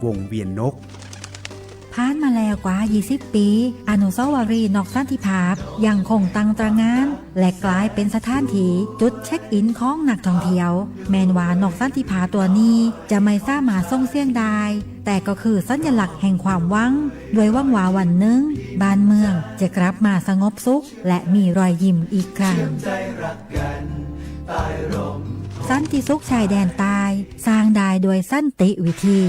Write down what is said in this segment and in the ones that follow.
วงเวียนนก ผ่านมาแล้วกว่า ยี่สิบ ปี อนุสาวรีย์นกสันติภาพยังคงตั้งตระหง่าน และกลายเป็นสถานที่จุดเช็คอินของนักท่องเที่ยว แม้นว่านกสันติภาพตัวนี้จะไม่สามารถส่งเสียงได้ แต่ก็คือสัญลักษณ์แห่งความหวัง ด้วยหวังว่าวันหนึ่ง บ้านเมืองจะกลับมาสงบสุข และมีรอยยิ้มอีกครั้ง สันติสุขชายแดนใต้ สร้างได้ด้วยสันติวิธี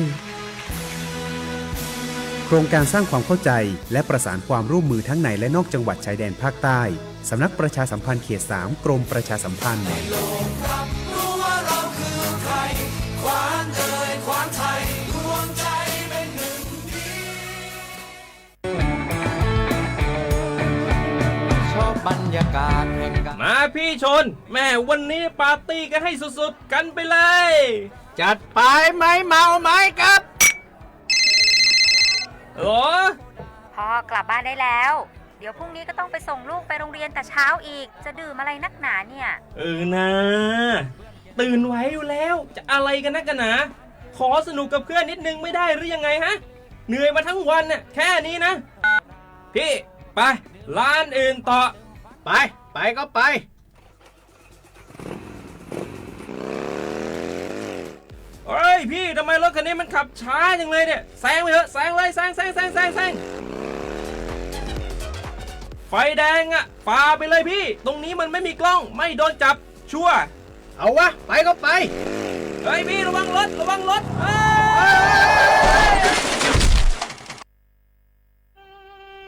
โครงการสร้างความเข้าใจและประสานความร่วมมือทั้งในและนอกจังหวัดชายแดนภาคใต้ สำนักประชาสัมพันธ์เขต สาม กรมประชาสัมพันธ์ มาพี่ชน แม่วันนี้ปาร์ตี้กันให้สุดๆ กันไปเลย จัดไป ไม้เมาไม้กับ หรอ พ่อกลับบ้านได้แล้ว เดี๋ยวพรุ่งนี้ก็ต้องไปส่งลูกไปโรงเรียนแต่เช้าอีก จะดื่มอะไรนักหนาเนี่ย เออนะ ตื่นไหวอยู่แล้ว จะอะไรกันนักกันหนา ขอสนุกกับเพื่อนนิดนึงไม่ได้หรือยังไงฮะ เหนื่อยมาทั้งวันน่ะ แค่นี้นะ พี่ ไป ร้านอื่นต่อ ไป ไปก็ไป เฮ้ยพี่ ทำไมรถคันนี้มันขับช้าจังเลยเนี่ย แซงไปเถอะ แซงเลย แซง แซง แซง แซง แซง ไฟแดงอะ ฝ่าไปเลยพี่ ตรงนี้มันไม่มีกล้อง ไม่โดนจับ ชัวร์ เอาวะ ไปก็ไป เฮ้ยพี่ ระวังรถ ระวังรถ เฮ้ย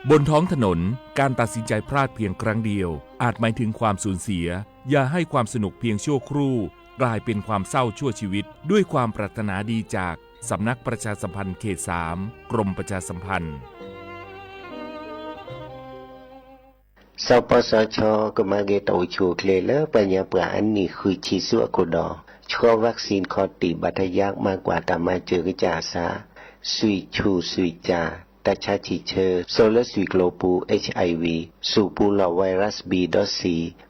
บนท้องถนน การตัดสินใจพลาดเพียงครั้งเดียว อาจหมายถึงความสูญเสีย อย่าให้ความสนุกเพียงชั่วครู่ กลายเป็นความเศร้าชั่วชีวิต ด้วยความปรารถนาดีจาก สำนักประชาสัมพันธ์เขต สาม กรมประชาสัมพันธ์ สปสช ကမၤက့ၤတၢ်အိၣ်ဆူၣ်အိၣ်ချ့လၢ ပှၤကညီပှၤအနံၣ်ဃုဆံဆူအခိၣ်ဒီး ဆှီ vaccine ခီၣ်တံၢ်ဘၣ်ထွဲယါ မၤကွၢ်တၢ်မၤစၢၤကစၢ်အသး, သွံၣ်ဆူၣ်သွံၣ်ကၠၢ်, တၢ်ဆါဆံၣ်ဆၢ စိာ်လၢသွံၣ်ကျိၤပူၤ HIV, ဆူၣ်ပူၤလီၢ် virus B ဒီး C,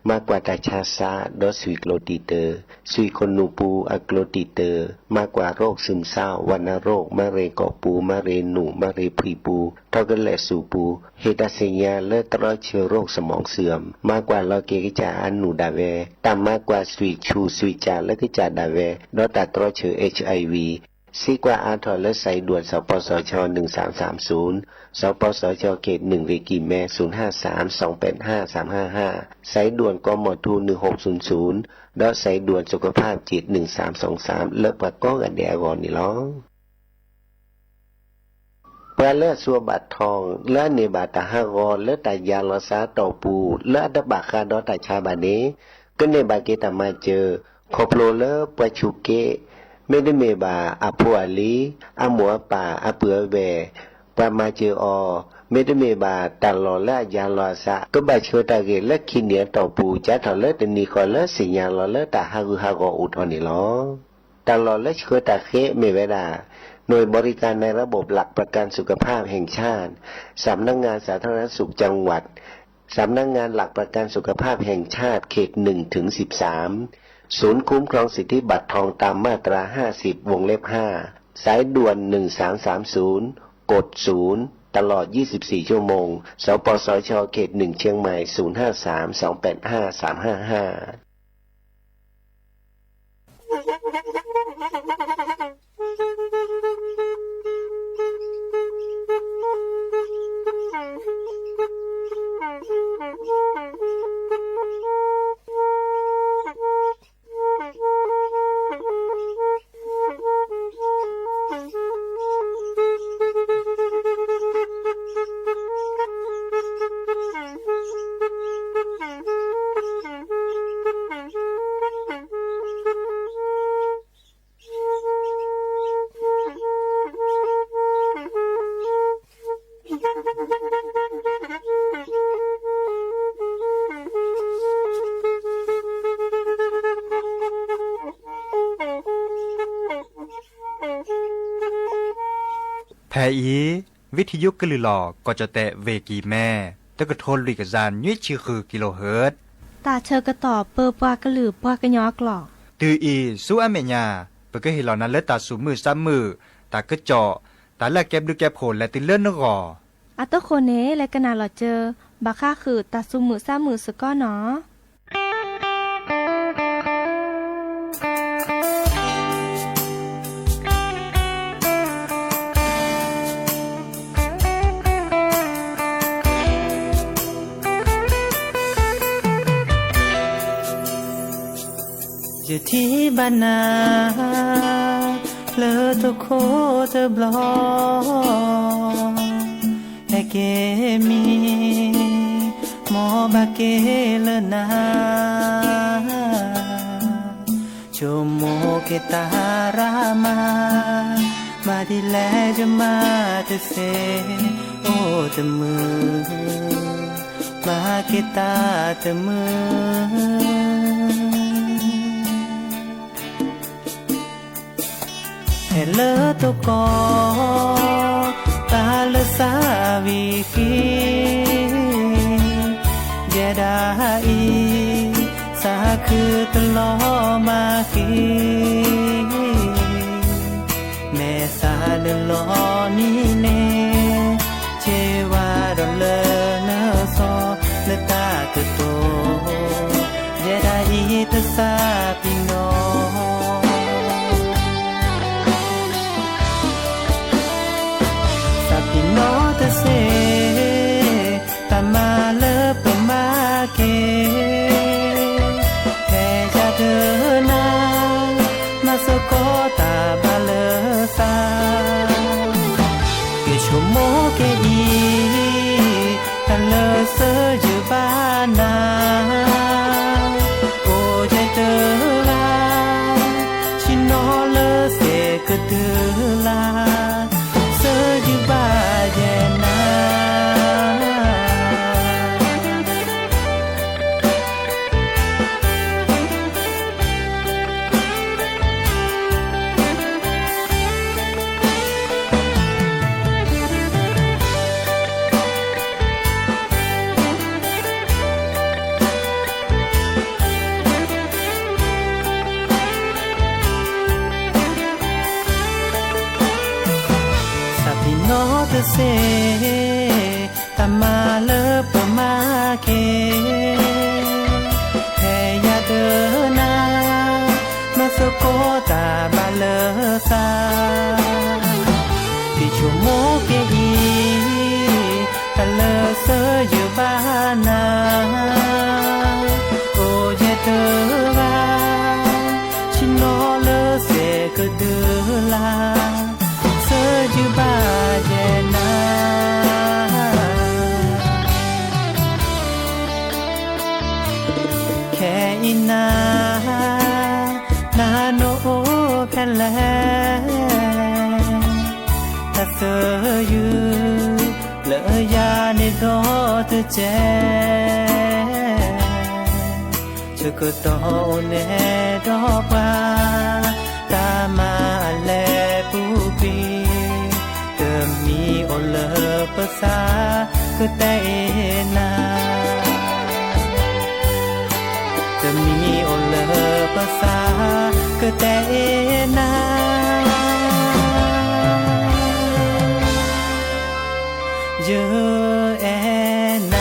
မၤကွၢ်တၢ်ဆါသး ဒီးသွံၣ်ကျိၤတံာ်တာ်, သွံၣ်ခိၣ်နူာ်ပူၤအကျိၤတံာ်တာ်, မၤကွၢ်ရိၣ် ซึมเศร้า, ဝဏ္ณโรค, မၤရ့ၣ်ကီၢ်ပူၤ, မၤရ့ၣ်နူာ်, မၤရ့ၣ်ဖှံပူၤ, ထီၣ်ကလဲာ်ဆူၣ်ပူၤ, ဟ့ၣ်တၢ်သ့ၣ်ညါလၢတြီဆၢ โรคสมองเสื่อม, မၤကွၢ်လီၤက့ၤကစၢ်အနူၢ်ဒၣ်ဝဲ, တၢ်မၤကွၢ်သွံၣ်ဆူၣ်သွံၣ်ကၠၢ်လၢကစၢ်ဒၣ်ဝဲ ဒီးတၢ်တြီဆၢ HIV, စံးကွၢ်အါထီၣ်လၢ สายด่วน สปสช หนึ่งสามสามศูนย์, สปสช เขตหนึ่ง เวทีแม่ ศูนย์ห้าสาม สองแปดห้า สามห้าห้า, สายด่วน กมท หนึ่งหกศูนย์ศูนย์ ဒီး สายด่วนสุขภาพจิต หนึ่งสามสองสาม လၢပှၤကိးဂၤဒဲးအဂီၢ်န့ၣ်လီၤ. ပှၤလၢအစူးဘၣ်ထီၣ် လၢအန့ၢ်ဘၣ်တၢ်ဟးဂီၤလၢတၢ်ယၤလီၤသးအတီၢ်ပူၤ လၢအတဘၣ်ဃးဒီးတၢ်ဆါဘၣ်န့ၣ် ကန့ၢ်ဘၣ်က့ၤတၢ်မၤစၢၤ ခီဖျိလၢပှၤဆူးက့, မ့တမ့ၢ်ဘၣ်အဖိအလံၤ, အမိၢ်အပၢ်, အပုၢ်အဝဲၢ်, ပှၤမၤစၢၤအီၤ, မ့တမ့ၢ်ဘၣ်တၢ်လီၢ်လၢအယၤလီၤအသး ကဘၣ်ဆှၢတၢ်ဂ့ၢ်လၢခံနံၣ်အတီၢ်ပူၤ ကၢ်ထီၣ်လၢတနံၤဃီလၢသ့ၣ်ညါလီၤလၢတၢ်ဟးဂူာ်ဟးဂီၤအိၣ်ထီၣ်န့ၣ်လီၤ. တၢ်လီၢ်လၢဆှၢတၢ်ဃ့မ့ၢ်ဝဲဒၣ် หน่วยบริการในระบบหลักประกันสุขภาพแห่งชาติ สำนักงานสาธารณสุขจังหวัด สำนักงานหลักประกันสุขภาพแห่งชาติเขตหนึ่งถึงสิบสาม ศูนย์คุ้มครองสิทธิบัตรทองตามมาตราห้าสิบ วงเล็บห้า สายด่วนหนึ่งสามสามศูนย์ กดศูนย์ ตลอดยี่สิบสี่ชั่วโมง สปสช เขตหนึ่ง เชียงใหม่ ศูนย์ห้าสาม สองแปดห้า สามห้าห้า ဖဲအံၤ ဝံထံယုကလုၢ်လီၢ် ကီၢ်ကၠီၣ်တဲၣ် ဝ့ၢ်ကံၢ်မဲ တကထိလွံၢ်ကယၤနွံဆံဃု kilohertz တၢ်ဆၢကတီၢ်ပၢပှၤကလုာ်ပှၤကညီအကျိာ် တုၤအံၤဆူအမဲာ်ညါ ပကဟ့ၣ်လီၤနၤလၢတၢ်သူၣ်မုာ်သးမုာ် တၢ်ကစီၣ် တၢ်လၢအကဲဘျုးကဲဖှိၣ်လဲၤတုၤလၢနဂီၢ်. အတိၢ်ဃိန့ၣ် လဲၤကနၣ်လီၤစၢၤ ဘၣ်ဃးဃုာ်တၢ်သူၣ်မုာ်သးမုာ်စ့ၢ်ကီးနီၤ. ယထံၣ်ဘၣ်နၤ လၢတခိၣ်တဘျီ ဟဲက့ၤမံ မ်ဘၣ်က့ၤလၢနၤ ဆိကမိၣ်က့ၤတၢ်ရၤမၤ မၤဒ်လဲၣ်ယမၤတသ့ အိၣ်တမုာ် မၤက့ၤတၢ်တမုာ် ဟဲလၢတကီၢ် တၢ်လၢသးဝံၤဃံ ယဲဒၣ်အံၤ သးခုတလီၤမၢ်ဃံ မဲာ်သးနုာ်လီၤနံၤန့ၣ် ဆ့ဝါဒီးလၢနစီ လၢတၢ်ကတိၤ ယဲဒၣ်အံၤတသးပ့ၤနီၣ် သးပ့ၤနီၣ်တသ့ တၢ်မၤလၢပမၤက့ၤ ဖဲယၤဒီးနၤ မၤသကိးတၢ်ဘၣ်လၢသး ယဆိကမိၣ်က့ၤအံၤ တၢ်လၢသၢယုၢ်ဘၣ်နၤ အိၣ်ယဲၢ်တဂၤ ဆ့ၣ်နီၤလၢသ့ၣ်ကဒုလၢ် သၢယုၢ်ဘၣ်ယဲၢ်နၤ သးပ့ၤနီၣ်တသ့ တၢ်မၤလၢပမၤက့ၤ ဖဲယၤဒီးနၤ မၤသကိးတၢ်ဘၣ်လၢသး ယဆိကမိၣ်က့ၤအံၤ တၢ်လၢသၢယုၢ်ဘၣ်နၤ အိၣ်ယဲၢ်တဂၤ ဆ့ၣ်နီၤလၢသ့ၣ်ကဒုလၢ် သၢယုၢ်ဘၣ်ယဲၢ်နၤ ခဲအံၤနၤ နၤနအိၣ်ဖဲလဲၣ် တၢ်သၢယုၢ် လၢယၤန့ၣ်ဒီတကဲ ဆၢကတီၢ်အိၣ်နဲဒီးပှၤ တၢ်မၤအလဲၤပူၤကွံာ် တမံၤအိၣ်လၢပသး ကတဲအ့ၣ်နၤ တမံၤအိၣ်လၢပသး ကတဲအ့ၣ်နၤ ယအဲၣ်နၤ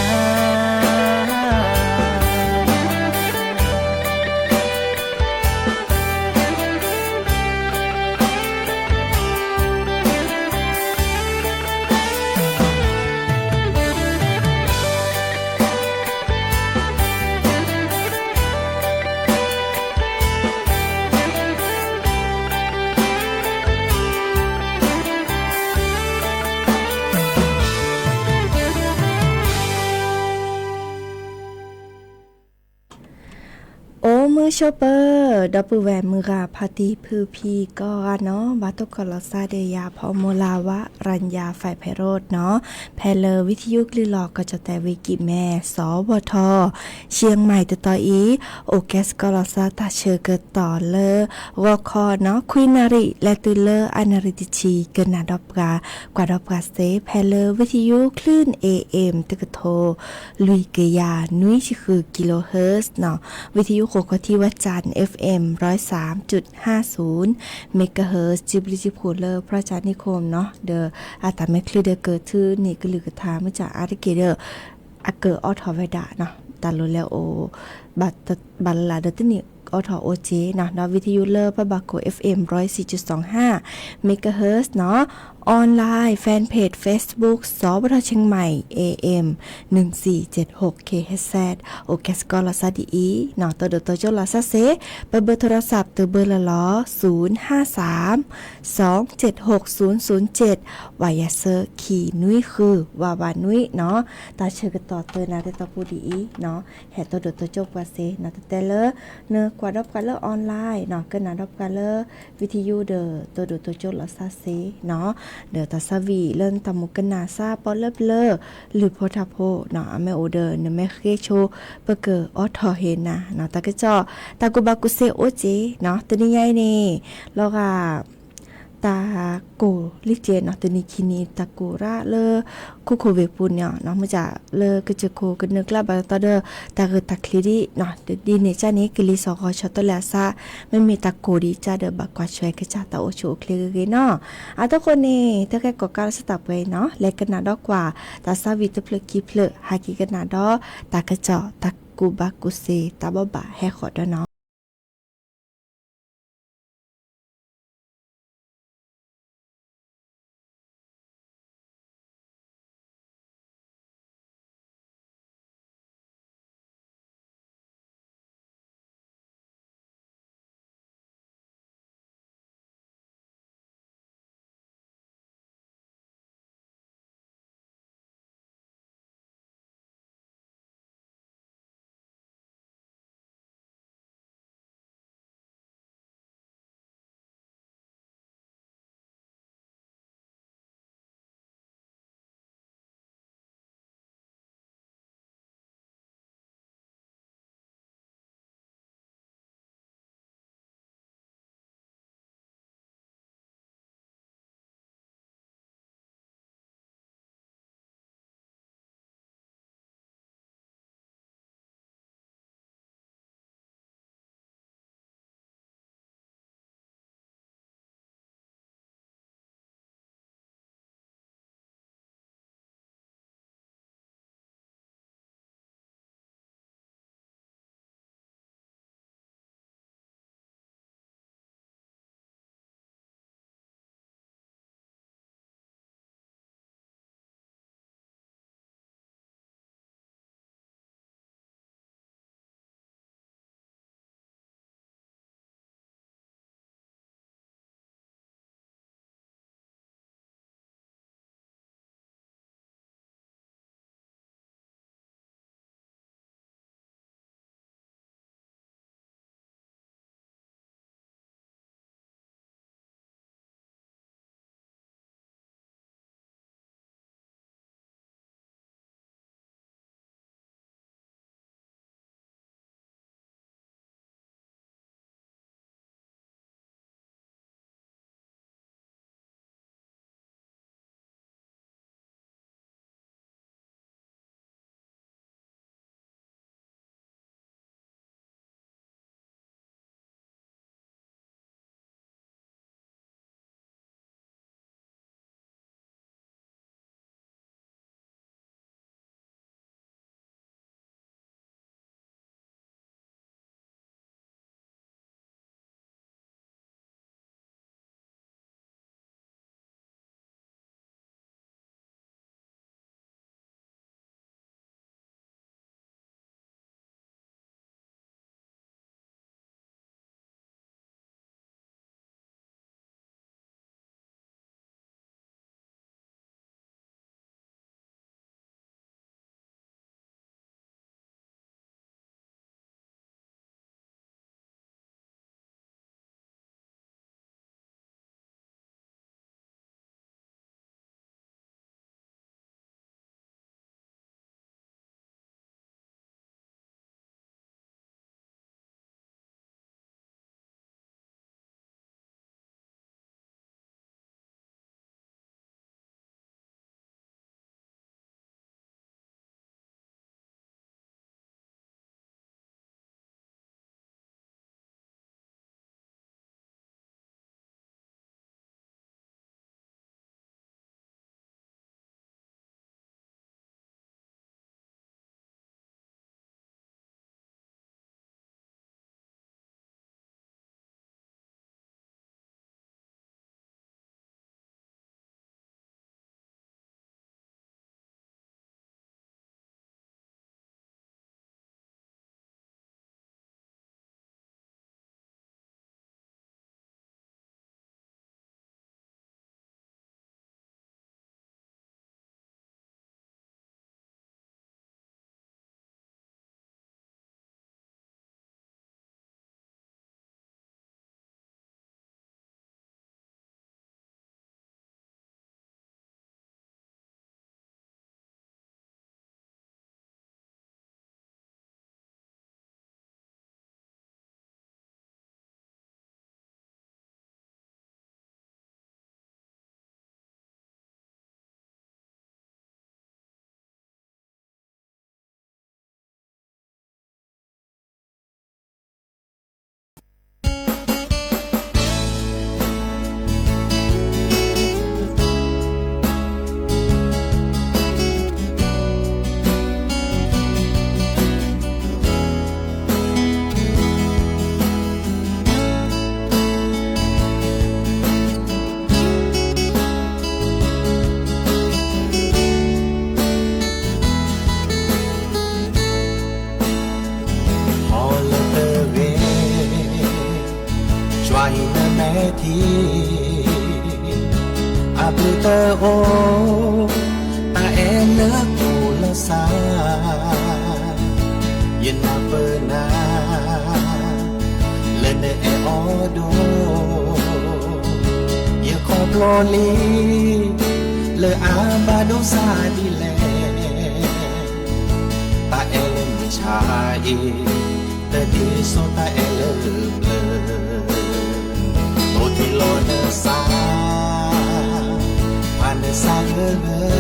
အိၣ်မုာ်ဆိးပၢၤ ဒီပုၢ်ဝဲၢ်မုၢ်ဂၤဖါတံၢ်ဖုဖံကိးဂၤနီၤ ဘၣ်တိၢ်ကီၢ်လီၤသးဒီးယၤ ဖီမိလၤဝါ ရၣ်ညါ ဖဲးဖဲးရိးနီၤ ဖဲလၢဝံသယုၢ်ကလုၢ်လီၤ ကီၢ်ကၠီၣ်တဲၣ်ဝံၤကံးမဲ စီၤဝီၤထီၣ် ရှံမၢၣ်တတီၤအံၤ အိၣ်ကဲစ့ၢ်ကီးလီၤသးတၢ်ဆၢကတီၢ်လၢ ဂီၤခီနီၤ ခွံနၣ်ရံၣ် လဲၤတုၤလၢအနၣ်ရံၣ်တဆံ ကနၣ်ဒီးပှၤ ကွၢ်ဒီးပှၤသ့ ဖဲလၢဝံသယုၢ်ကလုၢ် AM တကထိ လွံၢ်ကယၤနွံဆံဃု kilohertz နီၤ ဝံသယုၢ်ဃိးခီၣ်ထံး ဝၣ်စၣ် FM ร้อยสามจุดห้าศูนย์ megahertz စံးဘျုးစံးဖှိၣ်လၢ พระอาจารย์นิคม နီၤ ဒီးအတၢ်မဲာ်ချံဒီးကထၢန့ၢ်ကလုၢ်ကထါ မုၢ်စၢ်အါတက့ၢ်ဒီး အကအိးထီၣ်ဝဲဒၣ်နီၤ တၢ်လိၣ်လဲၤအိၣ် ဘၣ်လၢ်လၢ်ဒီးတနံၣ်အိးထီၣ်အိၣ်က့နီၤ ဒီး วิทยุ လၢ พระบาทโข เอฟเอ็ม ร้อยสี่จุดสองห้า megahertz နီၤ online fan page Facebook สวท เชียงใหม่ เอเอ็ม หนึ่งสี่เจ็ดหก เคเอชแซด အိၣ်ကဲစ့ၢ်ကီးလီၤသးဒ်အံၤနီၤ တိၢ်ဒိၣ်တိၢ်ကၠိလီၤသးစ့ၢ် ပဘၢၣ် โทรศัพท์ တဘၢၣ်လၢ်လီၤ ศูนย์ห้าสาม สองเจ็ดหกศูนย์ศูนย์เจ็ด ဝးယၤဆၢ ခံနွံဃု ဝးဝးနွံ နီၤ တၢ်ဆၢကတီၢ်တနၤဒ်သိးပူၤဒ်အံၤနီၤ ဟဲတိၢ်ဒိၣ်တိၢ်ကၠိပှၤစ့ၢ်နီၤ တတဲလၢ နကွၢ်ဒီးပှၤလၢ online နီၤ ကနၣ်ဒီးပှၤလၢ วิทยุ ဒီး တိၢ်ဒိၣ်တိၢ်ကၠိလီၤသးစ့ၢ်နီၤ ဒီးတၢ်သးဝံၣ်လၢနတၢ်မုၢ်ကနၣ်စ့ၢ်ပီလၢပျၢၤ လုၢ်ဖိထါဖိနီၤ အမ့ၢ်အိၣ်ဒီးနမ့ၢ်ဃ့ဆိ ပကအိးထီၣ်ဟ့ၣ်နၤနီၤ တၢ်ကစီၣ် တၢ်ကူၣ်ဘၣ်ကူၣ်စ့အိၣ်က့နီၤ တနံၤညါအံၤန့ၣ် လီၤဂာ် တၢ်ကိၢ်လံကဲနီၤ တနံၤခံနံၤ တၢ်ကိၢ်ရၣ်လၢ ခိခိၣ်ဝ့ၢ်ပူၤန့ၣ် မုၢ်စၢ်လၢကစၢၢ်ခိၣ်ကနၢၤကျါဘၣ်တတီဒီး တၢ်ဂ့ၢ်တၢ်ချ့ဒ် ဒ်န့ၣ်ကၢ်န့ၣ် ကလံၤစိးဂီၤဆီတလဲအသး မ့မ့ၢ်တၢ်ကိၢ်ဒံးကၢ်ဒီး ဘၣ်ကွၢ်ဆၢကစၢ်တၢ်အိၣ်ဆူၣ်အိၣ်ချ့ဂ့ၤဂ့ၤနီၤ အတဃိန့ၣ် တၢ်ဂ့ၢ်ကီၢ်ကၢ်လၢဆၢတၢ်ပှဲၤအံၤနီၤ လဲၤကနၣ်ဒီးကွၢ် တၢ်သးဝံၣ်တဖျၢၣ်ခံဖျၢၣ် ဟဲက့ၤကနၣ်ဒီး တၢ်ကစီၣ် တၢ်ကူၣ်ဘၣ်ကူၣ်စ့ တၢ်ဘိးဘၣ်ဟဲဃီၤဒီးနီၤ. တအိၣ်, တၢ်အဲၣ်လၢကျိလီၤစၢ်, ယနၢ်ပၢၢ်နၤ လၢနအဲၣ်အီၤဒိၣ်, ယခီဖျိလံ လၢအဘၣ်ဒိဆါဒ်လဲၣ်, တၢ်အဲၣ်လၢမုၢ်ဆါအံၤ တဒ်သိးတၢ်အဲၣ်လၢဘျၢ, အိၣ်တ့ၢ်လီၤနသး ဖးနသးဂၢၢ်ဂၢၢ်, တၢ်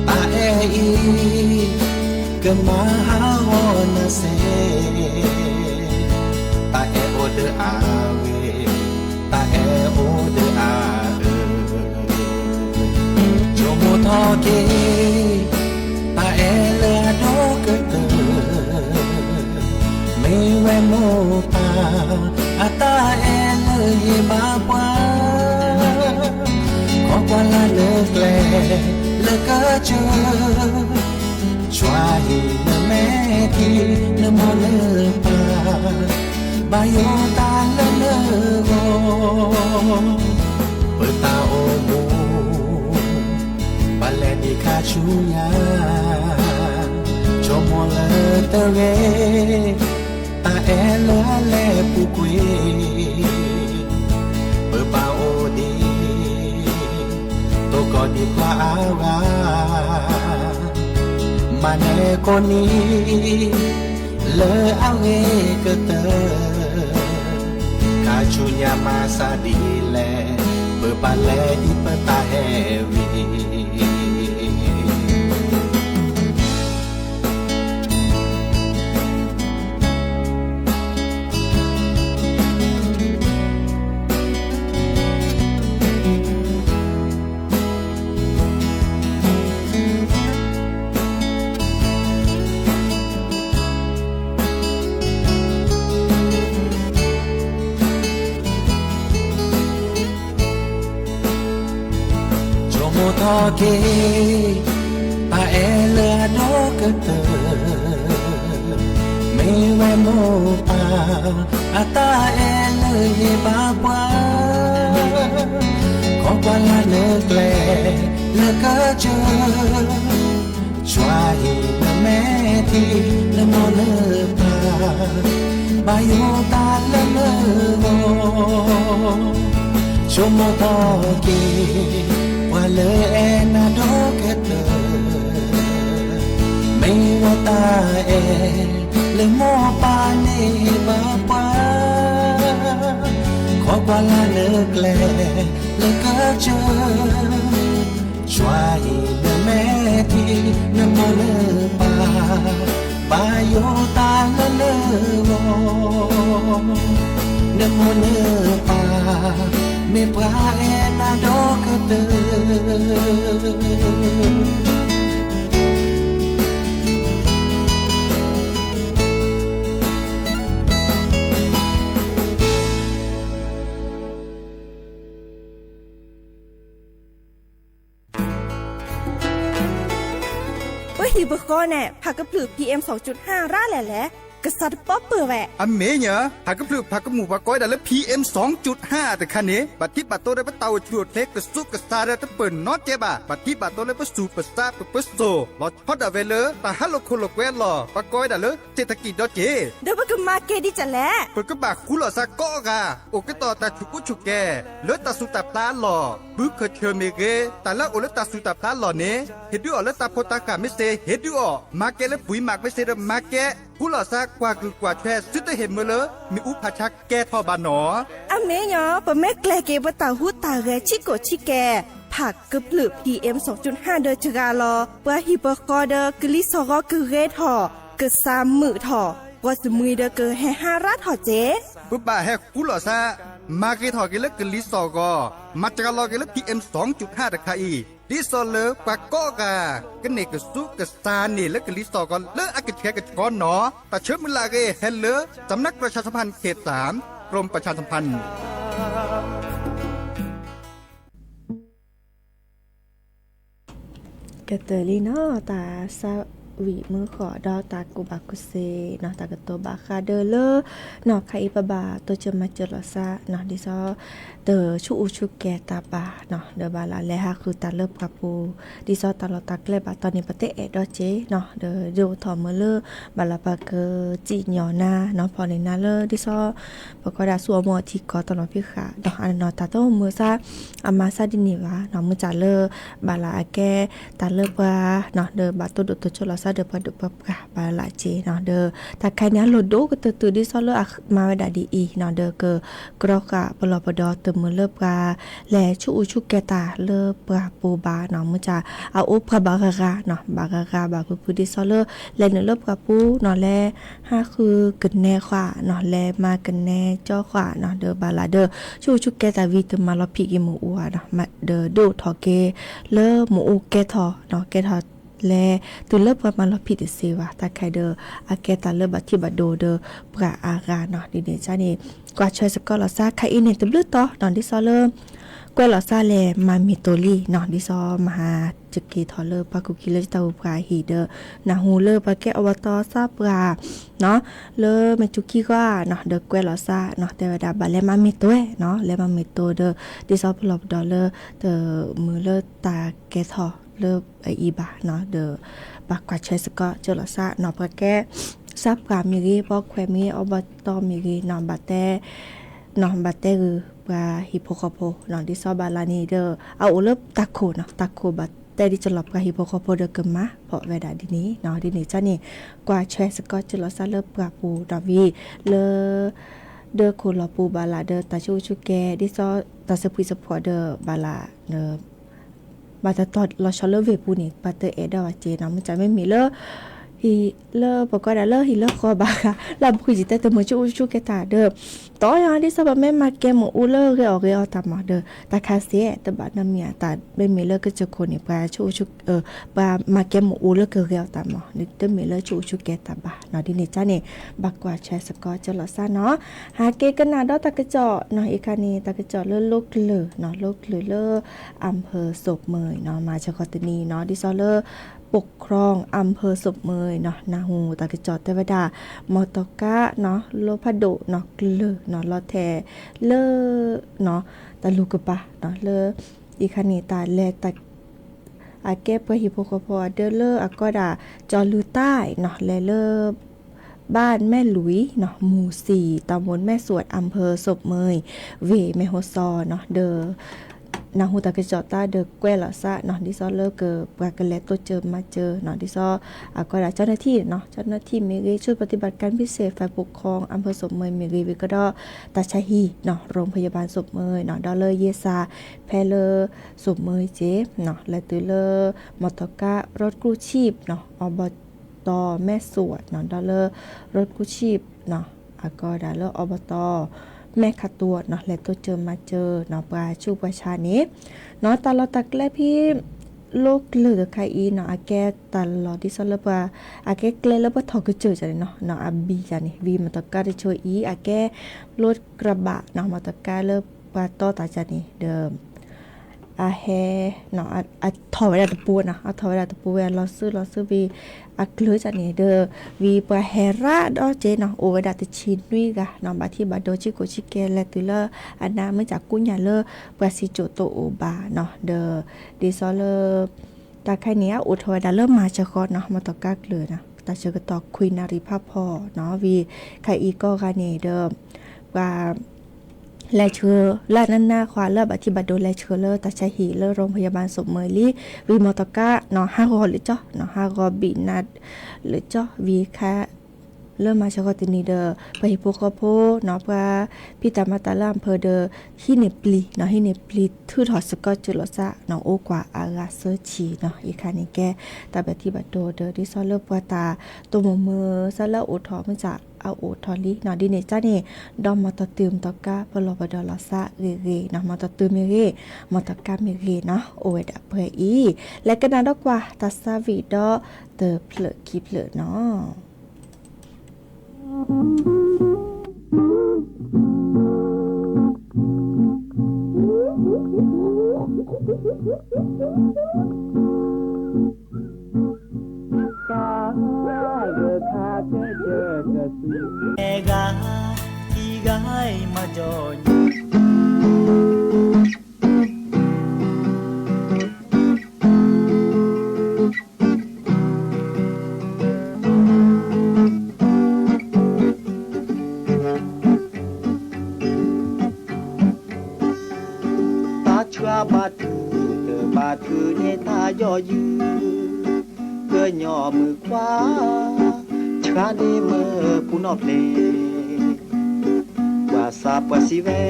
အဲၣ်အံၤ ကမၤဟးဂီၤနၤစ့ၢ်, တၢ်အဲၣ်အိၣ်ဒီးအဂ့ၤ, တၢ်အဲၣ်အိၣ်ဒီးအအၢ, ဆိကမိၣ်ထီၣ်က့ၤ တၢ်အဲၣ်လၢအဒိၣ်ကတၢၢ်, မ့ၢ်ဝဲမိၢ်ပၢ် အတၢ်အဲၣ်လၢယဘၣ်ပှၤ, ခီကွၢ်လၢ်နကျဲ လၢကစၢၢ် ဆှါဟံၣ်နမဲာ်ထံ နမိၢ်နပၢ် ဘၣ်ယိၣ်တၢ်လၢနဂီၢ်, ပတၢ်အိၣ်မူ ပှၤလဲၤဒံးခါဆူညါ, ဆိကမိၣ်လၢတဂ့ၤ, တၢ်အဲၣ်လၢအလဲၤပူၤကွံာ်, ပဘၣ်အိၣ်ဒံး တိၢ်ကီၢ်ဒံးပှၤအါဂၤ, မၤနၢၤကိးနံၤ လၢအဂ့ၤကတၢၢ်, ခါဆူညါမၤသးဒ်လဲၣ်, ပဘၣ်လဲၤဒံးပတၢ်ဟဲဝံၤ ဆိကမိၣ်ထီၣ်က့ၤ တၢ်အဲၣ်လၢအဒိၣ်ကတၢၢ်, မ့ၢ်ဝဲမိၢ်ပၢ် အတၢ်အဲၣ်လၢယဘၣ်ပှၤ, ခီကွၢ်လၢ်နကျဲ လၢကစၢၢ် ဆှါဟံၣ်နမဲာ်ထံ နမိၢ်နပၢ် ဘၣ်ယိၣ်တၢ်လၢနဂီၢ်, ဆိကမိၣ်ထီၣ်က့ၤ ပှၤလၢအဲၣ်နၤဒိၣ်ကတၢၢ်, မ့ၢ်ဝဲတၢ်အဲၣ် လၢမိၢ်ပၢ်န့ၣ်ဘၣ်ပှၤ, ခီကွၢ်လၢ်နကျဲ လၢကစၢၢ် ဆှါဟံၣ်နမဲာ်ထံ နမိၢ်နပၢ် ဘၣ်ယိၣ်တၢ်လၢနဂီၢ်, နမိၢ်နပၢ် မ့ၢ်ပှၤအဲၣ်နၤဒိၣ်ကတၢၢ်. ပဟံၣ်ပဃီန့ၣ် ဖးကဖျၢၣ် PM ရၣ်လဲၣ်လဲၣ်, ကစးတပီပၢၢ်ဝဲ. အမ့ၢ်ညါ ဖးကဖျၢၣ်ဖးကမူၣ်ပှၤကိးဝဲဒၣ်လၢ PM တခါန့ၣ် ဘၣ်ထံးဘၣ်တိၢ်ဒီးပတၢ်အိၣ်ဆူၣ်အိၣ်ချ့ကစူးကစါဒီးတပၢၢ်နီတကဲဘၣ်. ဘၣ်ထံးဘၣ်တိၢ်လၢပသူၣ်ပသးပပစိၤ လီၤဆီဒၣ်ဝဲလၢတၢ်ဟးလိာ်ခိၣ်လိာ်ကွဲအလီၢ် ပှၤကိးဝဲဒၣ်လၢ เศรษฐกิจ ဒီးက့ၤ ဒီးပကမၤကဲဒ်လဲၣ်. ပကဘၣ်ဃူလိာ်သးကိးဂၤ အိၣ်ကတီၢ်တၢ်ဆူၣ်ကူဆူၣ်ကဲ လၢတၢ်သူၣ်တၢ်ဖျးအလီၢ်, ဘုခၢၣ်ဆၢၣ်မ့ၢ်ဂ့ၤ, တၢ်လၢအအိၣ်လၢတၢ်သူၣ်တၢ်ဖျးအလီၢ်န့ၣ် ဟ့ၣ်ဒုးအီၤလၢတၢ်ဖိတၢ်ဃၢ်မ့ၢ်စ့ၢ် ဟ့ၣ်ဒုးအီၤ, မၤကဲလၢပှံၤမးမ့ၢ်စ့ၢ်ဒီးမၤကဲ, ဃူလိာ်သးကွၢ်ကံၢ်ကွၢ်ဆွဲ သုတဟ့ၣ်မၢလၢ မ့ၣ်အူဖးဆါကဲထီၣ်ဘၣ်နီၤ. အမ့ၢ်ညီ ပမ့ၢ်ကျဲၤက့ၤပတၢ်ဟူးတၢ်ဂဲၤဆံးကိာ်ဆံးကဲ, ဖးကဖျၢၣ် PM ဒီးစှၤလီၤ ပှၤဟံၣ်ပဃီဒီးကလံၤစီၤဂီၤကဂ့ၤထီၣ်, ကစၢ်မုာ်ထီၣ်, ပှၤစမှံၤဒီးကဟဲဟးရၣ်ထီၣ်က့ၤ. ပဘၣ်ဟဲဃူလိာ်သး မၤဂ့ၤထီၣ်က့ၤလၢကလံၤစီၤဂီၤ, မၤစှၤလီၤက့ၤလၢ PM တခါအံၤ, ဒ်သိးလၢပှၤကိးဂၤ ကန့ၢ်ကစူးကစါန့ၣ်လၢကလံၤစီၤဂီၤလၢအကဆှဲကဆှီနီၤ. တၢ်ဆၢမုၢ်လၢ်အဂ့ၢ်ဟဲလၢ สำนักประชาสัมพันธ์เขตสาม กรมประชาสัมพันธ์ ကတၢၢ်လံနီၤ တၢ်စး ဝံၤမုၢ်ဃီၤဒီးတၢ်ကူၣ်ဘၣ်ကူၣ်သ့နီၤ တၢ်ကတိၤဘၣ်ဃးဒီးလၢ နီၤ ခဲအံၤပဘၣ်တိစၢၤမၤစၢၤလိာ်သးနီၤ ဒ်သိး တဆူၣ်အူဆူၣ်ကဲတၢ်ဘၣ်နီၤ ဒီးဘၣ်လၢလဲၤဟးဃုတၢ်လၢပှၢ်ပူၤ ဒ်သိးတၢ်လီၢ်တၢ်ကျဲဘၣ်တီၢ်န့ၣ် ပတအဲၣ်ဒိးစ့နီၤ ဒီးဒိၣ်ထီၣ်မုာ်လၢ ဘၣ်လၢပကစံၣ်ညီၣ်နၤနီၤ ဖီၣ်န့ၢ်နၤလၢ ဒ်သိး ပကိးဒၣ်ဆူအမူအထံကီၢ်တနီၤဖံးဃာ်နီၤ အနီၢ်တၢ်တအိၣ်မုာ်စါ အမၤစါဒ်န့ၣ်ဘၣ်နီၤ မုၢ်စၢ်လၢ ဘၣ်လၢအကဲတၢ်လၢပှၤနီၤ ဒီးဘၣ်တိၢ်ဒိၣ်တိစၢၤလိာ်သးဒီးပှၤဒိၣ်ပှၤပှၢ်ဘၣ်လၢအစ့နီၤ ဒီးတၢ်ခါန့ၣ် အလိၣ်ဒိၣ်ကတၢၢ်တုၤဒ်သိးလၢအမၤဝဲဒၣ်ဒ်အံၤနီၤ ဒီးက ကြီဃာ်ပလီၢ်ပဒီတမုာ်လၢပှၤ လဲၤဆူၣ်အူဆူၣ်ကဲတၢ်လၢပှၢ်ပူၤဘၣ်နီၤ မုၢ်စၢ် အအိၣ်ပှၤဘၣ်ဂၤဂၤနီၤ ဘၣ်ဂၤဂၤဘၣ်ဖုးဖုးဒ်သိးလၢ လဲၤနုာ်လၢပှၢ်ပူၤနီၤ လဲၤဟးဃုကနဲဃာ်နီၤ လဲၤမၤကနဲကၠီဃာ်နီၤ ဒီးဘၣ်လၢဒီး ဆူၣ်အူဆူၣ်ကဲတၢ်ဝံၤတမၤလီၤဖံးက့ၤမ့ၣ်အူဧါနီၤ ဒီးဒိၣ်ထီၣ်က့ၤလၢမ့ၣ်အူကဲထီၣ်နီၤ ကဲထီၣ်လဲၤ တုၤလၢပှၤမၤလီၤဖံးတသ့ဘၣ် တၢ်ခါဒီး အကဲတၢ်လၢဘၣ်ထံၣ်ဘၣ်ဒိဒီးပှၤအါဂၤနီၤ ဒ်န့ၣ်ကန့ၣ် ကွၢ်ထွဲစ့ၢ်ကီးလိာ်သး ခဲအံၤန့ၣ် တဘျုးတီၤနီၤ ဒ်သိးလၢ ကွဲးလိာ်သးလဲၤမၤမ့ၢ်တိၤလံနီၤ ဒ်သိးမၤဟးစက့ၤထီၣ်လၢပှၤကူၣ်ကံလၢတၢ်အိၣ်ပှၤအဟံၣ်ဒီး နၢ်ဟူလၢပှၤကဲအီၤဘီတီသးပှၢ်နီၤ လၢမဲာ်ကၠူကံဂီၢ်နီၤ ဒီးကွဲးလိာ်သးနီၤ တဲဝဲဒၣ်ဘၣ်လဲၤမၤမ့ၢ်တိၤနီၤ လဲၤမၤမ့ၢ်တိၤဒီး ဒ်သိးပလီၢ်ပဒီလၢ တမုာ်လၢတၢ်ကဲထီၣ်လၢအအံၤဘၣ်နီၤ ဒီး ဘၣ်ကွၢ်ထွဲစ့ၢ်ကီးစၢၤလိာ်သးနီၤ ပှၤကဲ သးပှၢ်မ့ၢ်ဂ့ၤ ပှၤခွဲးမ့ၢ်ဂ့ၤ အီၤဘီတီမ့ၢ်ဂ့ၤနီၤ ဘၣ်တဲ နီၤ ဘၣ်တဲဂုာ်ပှၤဟံၣ်ဖိဃီဖိနီၤ ဒ်သိးဘၣ်လၢန့ၣ်ဒီး အအိၣ်လၢတၢ်ခိၣ်နီၤ တၢ်ခိၣ်ဘၣ်တဲဒ်စၢၤလိာ်ပှၤဟံၣ်ဖိဃီဖိဒီးကမၤဖီၣ်ဝဲဒၣ်ဒ်န့ၣ်နီၤ ဒ်န့ၣ်ကန့ၣ် ကွၢ်ထွဲစ့ၢ်ကီးစၢၤလိာ်သးလၢပှၢ်ပူၤနီၤ ဝံၤလၢ ဒီးခိၣ်လီၤပူၤဘၣ်လၢဒီးတၢ်ဆူၣ်အူဆူၣ်ကဲ ဒ်သိးတၢ်ဆၢဖှံသဖှီၣ်ဒီးဘၣ်လၢ ဘၣ်တတီၤလီၤဆီလၢဝ့ၢ်ပူၤန့ၣ် ပှၤတအဲၣ်ဒိးဘၣ်စ့နီၤ မုၢ်စၢ်မ့မ့ၢ်လၢ ဟံၣ်လၢပကိးဒၣ်လၢဟံၣ်လၢဃီဘၣ်ဃး လၢအပူၤကွံာ်ယတဲတမုာ်ဆူၣ်အူဆူၣ်ကဲတၢ်ဒီး တီယၤဒ်သိးပမ့ၢ်မၤကဲမ့ၣ်အူလၢဂဲၤအီၣ်ဂဲၤအီတၢ်မၤဒီး တၢ်ခါစ့ တဘၣ်နီတမံၤအတၢ် မ့မ့ၢ်လၢကစၢၢ်ခိၣ်န့ၣ် ပှၤဆူၣ်အူဆူၣ် ပှၤမၤကဲမ့ၣ်အူလၢကဂဲၤအီၣ်တၢ်မၤ တမ့ၢ်လၢဆူၣ်အူဆူၣ်ကဲတၢ်ဘၣ်နီၤ ဒ်န့ၣ်ကန့ၣ် ဘၣ်ကွၢ်ထွဲစ့ၢ်ကီးစၢၤလိာ်သးနီၤ ဟးက့ၤကနၣ်ဒီးတၢ်ကစီၣ်နီၤ အံၤခါန့ၣ် တၢ်ကစီၣ်လၢလိကျၢၤနီၤ လိကျၢၤလၢ အၣ်ဖၢၣ်စိးမုၢ်နီၤ မၤဆၢဃီတနံၤနီၤ ဒ်သိးလၢ ပှိၣ်ခရံာ်အၣ်ဖၢၣ်စိးမုၢ်နီၤ နၢ်ဟူတၢ်ကစီၣ်တဲဝဲဒၣ် မီၢ်တီၢ်ကါနီၤ လၢဖးဒိၣ်နီၤ ကျၢၤနီၤ လီၤထဲးလၢ တၢ်လူၤကပၤနီၤ လၢ အံၤခါန့ၣ် တၢ်လဲၤတၢ် အကဲပှၤဟံၣ်ဖိဃီဖိအဒၢလၢအကိးဒၣ် ကၠီၤလူၤတၢ်နီၤ လဲၤလၢ บ้านแม่หลุยနီၤ หมู่สี่ ตำบลแม่สวด อำเภอศพเมย ဝ့ၢ်မဲၢ်ဟီၣ်စီၤနီၤ ဒီး နၢ်ဟူတၢ်ကစီၣ်တၢ်ဒီးကွဲးလိာ်သးနီၤ ဒ်သိးလၢက ပှၤကလဲၤတိစၢၤမၤစၢၤနီၤ ဒ်သိး အကိးဒၣ် เจ้าหน้าที่နီၤ เจ้าหน้าที่မ့ၢ်ဂ့ၤ ชุดปฏิบัติการพิเศษ ฝ่ายปกครอง อำเภอศพเมย မ့ၢ်ဂ့ၤ ဝံၤကဒီး တၢ်ဆါဟံၣ်နီၤ โรงพยาบาลศพเมยနီၤ ဒီးလၢယဲၢ်စၢ် ဖဲလၢ ศพเมย စ့ၢ်နီၤ လဲၤတုၤလၢ မီၢ်တီၢ်ကါ รถกู้ชีพနီၤ อบต.แม่สวดနီၤ ဒီးလၢ รถกู้ชีพနီၤ အကိးဒၣ်လၢ อบต.แม่ขะตวดနီၤ လဲၤတိစၢၤမၤစၢၤနီၤ ပှၤဆူးပှၤဆါန့ၣ် နီၤ တၢ်လီၢ်တၢ်ကျဲဖဲ လိကျၢၤတခါအံၤနီၤ အကဲတၢ်လီၢ်ဒ်သိးလၢပှၤ အကဲကျဲလၢပှၤထီၣ်ကစၢၢ်န့ၣ်နီၤ အဘံၣ်ယၤန့ၣ် ဝံၤမီၢ်တီၢ်ကါတဆိအံၤ အကဲ รถกระบะနီၤ မီၢ်တီၢ်ကါလၢပှၤတီတၢ်န့ၣ် ဒီး အဟဲ အထီၣ်ဝဲဒၣ်တပူၤနီၤ အထီၣ်ဝဲဒၣ်တပူၤဝဲ အလီၤစုလီၤစုဝံၤ အကျၢၤန့ၣ်ဒီး ဝံၤပှၤဟဲရၣ်ဒီးစ့နီၤ အိၣ်ဝဲဒၣ်တဆံနွံဂၤနီၤ ဘၣ်ထံၣ်ဘၣ်ဒိဆံးကိာ်ဆံးကဲ လဲၤတုၤလၢအနါ မုၢ်စၢ်ကူညၣ်လၢ ပှၤစံၣ်စိၤတအိၣ်ဘၣ်နီၤ ဒီး ဒ်သိးလၢ တၢ်ခါန့ၣ် အအိၣ်ထီၣ်ဝဲဒၣ်လၢမၤစၢၤဃီနီၤ မီၢ်တီၢ်ကါကျၢၤနီၤ တၢ်ဆၢကတီၢ်ခွံနၣ်ရံၣ်ဖးဖီနီၤ ဝံၤခါအံၤကိးဂၤန့ၣ်ဒီး ပှၤ လဲၤဆှၢ လၢနါနါဃီလၢဘၣ်ထံၣ်ဘၣ်ဒိ လဲၤဆှၢလၢတၢ်ဆါဟံၣ်လၢ โรงพยาบาลศพเมย လံ ဝံၤမီၢ်တီၢ်ကါနီၤ ဟးဂီၤလၢကၠီနီၤ ဟးဂီၤဘံၣ်နါလၢကၠီ ဝံၤခါ လၢမၤစၢၤဃီတနံၤဒီး ပှၤဟံၣ်ဖိဃီဖိနီၤ ပှၤဖံးတၢ်မၤတၢ်လၢအၣ်ဖၢၣ်ဒီး ဟံးန့ၢ်ပျံၤနီၤ ဟံးန့ၢ်ပျံၤထုးထီၣ်စ့ၢ်ကီးစၢၤလိာ်သးနီၤ အိၣ်ကွၢ်အဂၤသၢဆံနီၤ အံၤခါန့ၣ်ကဲ တၢ်ဘၣ်ထံၣ်ဘၣ်ဒိဒီး ဒ်သိးလၢပှၤတၢ်တိၢ်မိၢ်မုာ်သးလၢအအိၣ်ထီၣ် မုၢ်စၢ်အအိၣ်ထီၣ်လံနီၤ ဒ်န့ၣ်ကန့ၣ် ဒီးမီၢ်တီၢ်တုၤမီၢ်တီၢ်ကါ ပလီၢ်ပဒီးလိာ်သးဂ့ၤဂ့ၤနီၤ မီၢ်တီၢ်တုၤမ့ၢ်ဂ့ၤ မီၢ်တီၢ်ကါမ့ၢ်ဂ့ၤနီၤ အိၣ်ဝဲဒၣ်ပှဲၤအံၤ လဲၤကနၣ်ဒီးကွၢ်တၢ်သးဝံၣ်ဒီးတဖျၢၣ်ခံဖျၢၣ်နီၤ. တၢ်ဆှၢဘၣ်ထု တဘၣ်ထုန့ၢ်တၢ်ယီၢ်ယုၢ်, ကညီမုၣ်ခွါ ဆှၢန့ၢ်မုၢ်ပူၤနီၣ်ဖျ့, ပှၤစးပှၤစံးဝဲ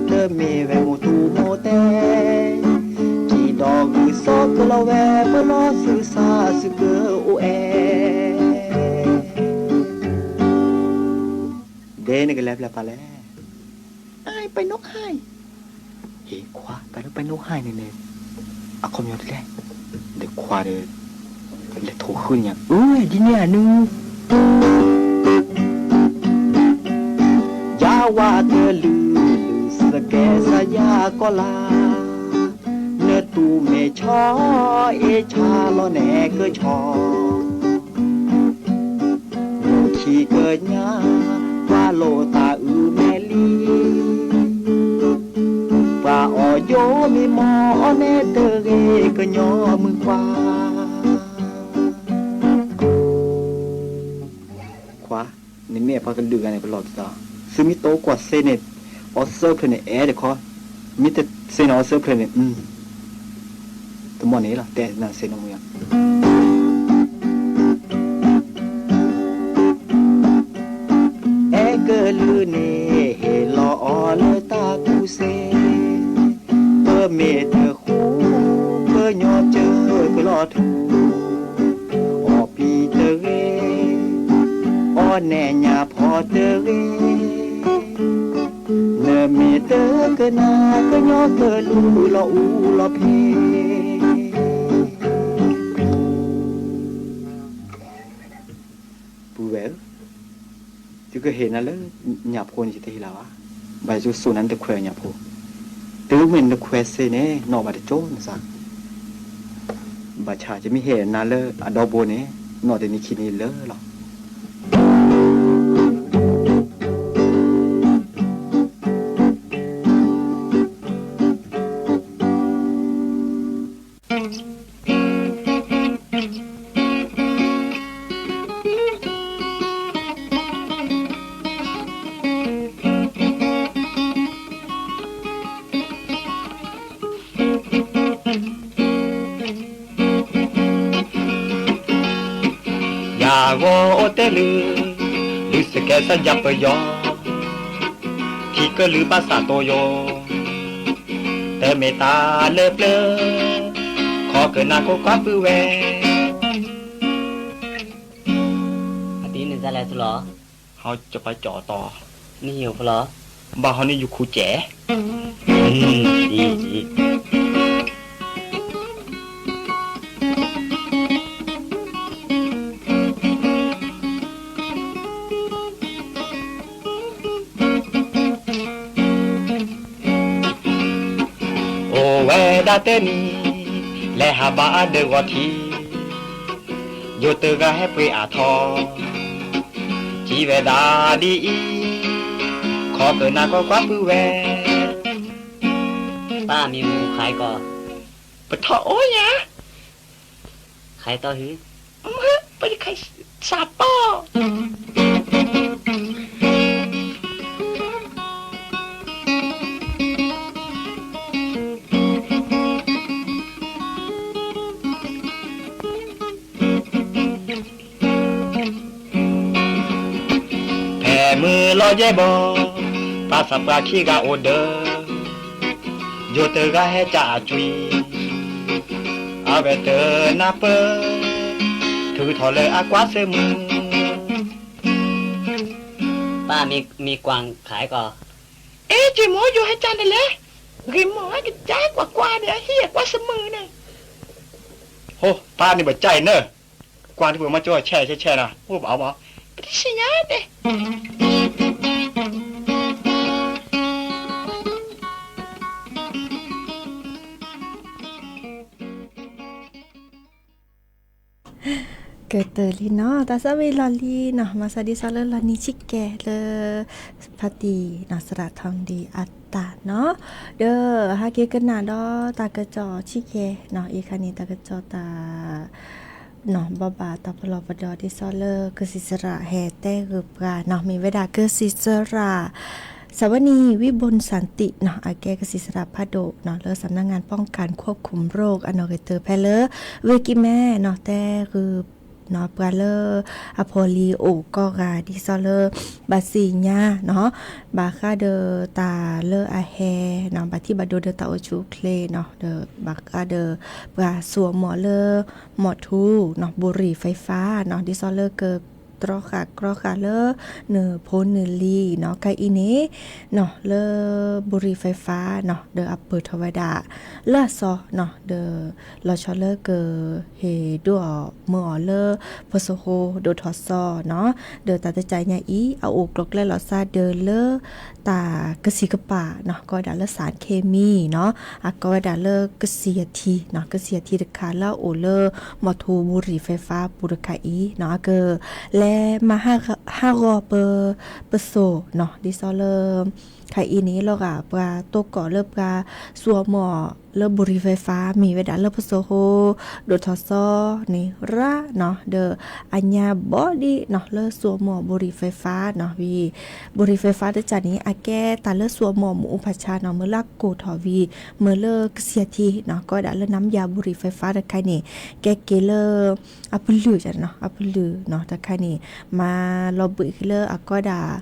တမ့ၢ်ဝဲမိၢ်တူၢ်မိၢ်တဲ, ကံၣ်ဒီးဂုၢ်စီၤကလီၤဝဲ ပလီၢ်စုဆါစုကအိၣ်အဲၣ် ဒ်နကလဲၤဖျဲၣ်ပာ်လဲၣ်. ไอ้ไปนกไห่ ဟ့ၣ်ခွါ တၢ်လၢပဲနုာ်ဟါန့ၣ်န့ၣ် အခီပညီတလဲၣ်, ဒီးခွါဒီး လဲၤထိၣ်ဃုန့ၣ်ညါ အၢ ဒ်န့ၣ်အနု ယၤဝၤတလုၢ် စကဲစယၤကီၢ်လၤ, နတူၢ်မ့ၢ်ဆီ အ့ၣ်ဆါလီၤနဲကဆီ မုၢ်ခံကညါ ပှၤလိၣ်တၢ်အုးမဲာ်လံ, ပှၤအီၣ်ယိမ့ၢ်မီၢ်အီၣ်နဲတဂ့ၤကညီမုၣ်ခွါ. ခွါ, နမ့ၢ်အပှၤကလုာ်ဂၤန့ၣ် ပလီၢ်တတီၤ, သုမ့ၢ်တအိၣ်ကွၢ်စ့န့ၣ် အီစၢဖျၢၣ်န့ၣ် အဲၣ်တခီ, မ့ၢ်တစ့န့ၣ် အီစၢဖျၢၣ်န့ၣ် တမီၢ်န့ၣ်လီၤ တဲနၤစ့န့ၣ်မူယၤ အဲကလုာ်န့ၣ် ဟ့ၣ်လီၤအီၤလၢတၢ်ကူစ့, ပမ့ၢ်တဃူ ပညီစၢကလီၤထူ, အီၣ်ပံတဂ့ၤ, အီၣ်နဲၣ်ညၣ်ဖီတဂ့ၤ, နမ့ၢ်တကနၣ် ကညီကလုာ်လီၤအူလီၤဖ့ ပုၢ်ဝဲၢ်ဧၢ, ယကဟ့ၣ်နၤလၢညၣ်ဖိန့ၣ် ယတဟ့ၣ်လၢၤဘၣ်. ဘၣ်ယကစိာ်နၤနတခွဲးညၣ်ဖိ, တုၤမ့ၢ်နခွဲးစ့န့ၣ် နီၢ်ဘၣ်တကၠိနစၢ်, ဘၣ်ဆၣ်ယမ့ၢ်ဟ့ၣ်နၤလၢအဒီဘိန့ၣ် နီၢ်တနံၤခံနံၤလၢာ်လီၤ. ယၤဂီၤအိၣ်တဲလၢ လုၢ်စကဲစၢ်ယၤပယီၤ, ခံကလုာ်ဘၣ်စးတိယိာ်, တမ့ၢ်တၢ်လၢပျၢၤ, ခီကနၣ်ကိးကွၢ်ပုၢ်ဝဲၢ်. အတံၤန့ၣ်တၢ်လဲၤထူလီၤ, ဟီကပၤကၠီၤတီၤ, နဟံၣ်အိၣ်ဖဲလီၤ, ဘၣ်ဟီန့ၣ်ယူၤခူကဲး အိၣ်ဝဲဒၣ်တဲနံၤ, လဲၤဟးဘၣ်အဒၢးဂီၤထံး, ယိၤတဂၤဟဲပှ့ၤအါထီ, စံးဝဲဒၣ်ဒ်အံၤ, ခီကနၣ်ကိးကွၢ်ပုၢ်ဝဲၢ်. ပၢ်မံၤမူခါအံၤကီး, ပထီၣ်အိၣ်ညါ, ခါအံၤတီၢ်ဟု, ပယခါစးပီၢ် ဖဲမုၢ်လီၤယဲၢ်ဘီ, ပှၤသးပှၢ်ခံဂၤအိၣ်ဒၢ, ယိၤတဂၤဟဲကၢအကွံ, အဝဲတနၢ်ပၢၢ်, ထုးထီၣ်လၢအကွၢ်ဆၢမုၢ်. ပၢ်မံၤကွၢ်ခါအံၤကီး, အဲၣ်က့ၤမိၢ်ယိၤဟဲကၢန့ၣ်လဲၣ်, ဂ့ၤမိၢ်ကစၢ်ကွၢ်ကွၢ်န့ၣ် အဟံၣ်အကွၢ်ဆၢမုၢ်န့ၣ်. ဟိ ပၢ်န့ၣ်ဘၣ်ကၢအံၤနၢ, ကွၢ်တပှဲၤမၤကၠီဆဲးဆဲးဆဲးနၤ အိၣ်ဘၣ်အီၣ်ဘၣ်, ပတဆံၣ်ညါန့ၣ် က ကတၢၢ်လံနီၤ, တၢ်သးဝံၣ်လီၢ်လံနီၤ, မၤစၢၤဒ်သိးလၢလီၤနံၤဆံးကဲလၢ ဖါတံၢ်နီၤ စရၣ်ထီၣ်ဒံးအတၢ်နီၤ, ဒီးဟဲက့ၤကနၣ်ဒီးတၢ်ကစီၣ်ဆံးကဲနီၤ, အံၤခါန့ၣ် တၢ်ကစီၣ်တၢ် နီၤ ဘိးဘၣ်တၢ်ပလီၢ်ပဒီဒ်သိးလၢကစံးစရၣ်ဟဲတဲဂ့ၤပှၤနီၤ, မ့ၢ်ဝဲဒၣ်ကစံးစရၣ် စဝနံၤ ဝံဘိၣ်စၣ်တံၣ်နီၤ, အကဲကစံးစရၣ်ဖးဒိၣ်နီၤ လၢ สำนักงานป้องกันควบคุมโรค အနီၢ်ဂ့ၤတၢၢ်ဖဲလၢ ဝ့ၢ်ကံၢ်မဲနီၤ တဲဂ့ၤ နီၤ ပှၤလၢအဖီၣ်လံာ်အိၣ်ကိးဂၤ ဒ်သိးလၢ ဘၣ်သ့ၣ်ညါနီၤ, ဘၣ်ဃးဒီးတၢ်လၢအဟဲနီၤ ဘၣ်ထံၣ်ဘၣ်ဒိဒီးတၢ်အိၣ်ဆူၣ်အိၣ်ချ့နီၤ, ဒီးဘၣ်ဃးဒီးပှၤစိာ်အမိၢ်လၢ မီၣ်ထူနီၤ ဘူရံၤဖဲဖါနီၤ ဒ်သိးလၢကတြီဃာ်ကြီဃာ်လၢ နဖိနလံၤနီၤ ခဲအံၤန့ၣ် နီၤ လၢဘူရံၤဖဲဖါနီၤ ဒီးအပၢၢ်ထီၣ်ဝဲဒၣ် လၢအစီနီၤ ဒီး လီၤဆီလၢကဟ့ၣ်ဒိၣ်အီၣ်မၢအီၣ်လၢ ဖိစိဃိဒိၣ်ထီၣ်စီနီၤ, ဒီးတၢ်တကးညါအံၤ အအိၣ်ကျိၤကျဲလီၤသးဒီးလၢ တၢ်ကစံၣ်ကပၤနီၤ ကိးဝဲဒၣ်လၢ สารเคมีနီၤ, အကိးဝဲဒၣ်လၢကစံၣ်အထံနီၤ, ကစံၣ်အထံတခါလၢအအိၣ်လၢ မီၣ်ထူဘူရံၤဖဲဖါပူၤတခါအံၤနီၤ အက လဲၤမၤဟးဂီၤပ ပစိာ်နီၤ ဒ်သိးလၢ ခဲအံၤန့ၣ် လီၤဂာ်ပှၤတိကိးလၢပှၤစိာ်အမိၢ်လၢဘူရံၤဖဲဖါ မ့ၢ်ဝဲဒၣ်လၢဖိစိဃိ ဒိၣ်ထီၣ်စီန့ၣ် ရၣ်နီၤ ဒီးအညါဘီဒံးနီၤ လၢစိာ်အမိၢ်ဘူရံၤဖဲဖါနီၤ ဝံၤ ဘူရံၤဖဲဖါတကးန့ၣ် အကဲတၢ်လၢစိာ်အမိၢ်မ့ၣ်အူဖးဆါနီၤ မ့ၢ်လၢအကိၢ်ထီၣ်ဝံၤ မ့ၢ်လၢကစံၣ်အထံနီၤ ကိးဝဲဒၣ်လၢ น้ำยาบุหรี่ไฟฟ้า တခါန့ၣ် ကဲက့ၤလၢ အပလုၢ်နီၤ အပလုၢ်နီၤ တခါန့ၣ် မၤလီၤဘှံးက့ၤလၢအကိးဒၣ်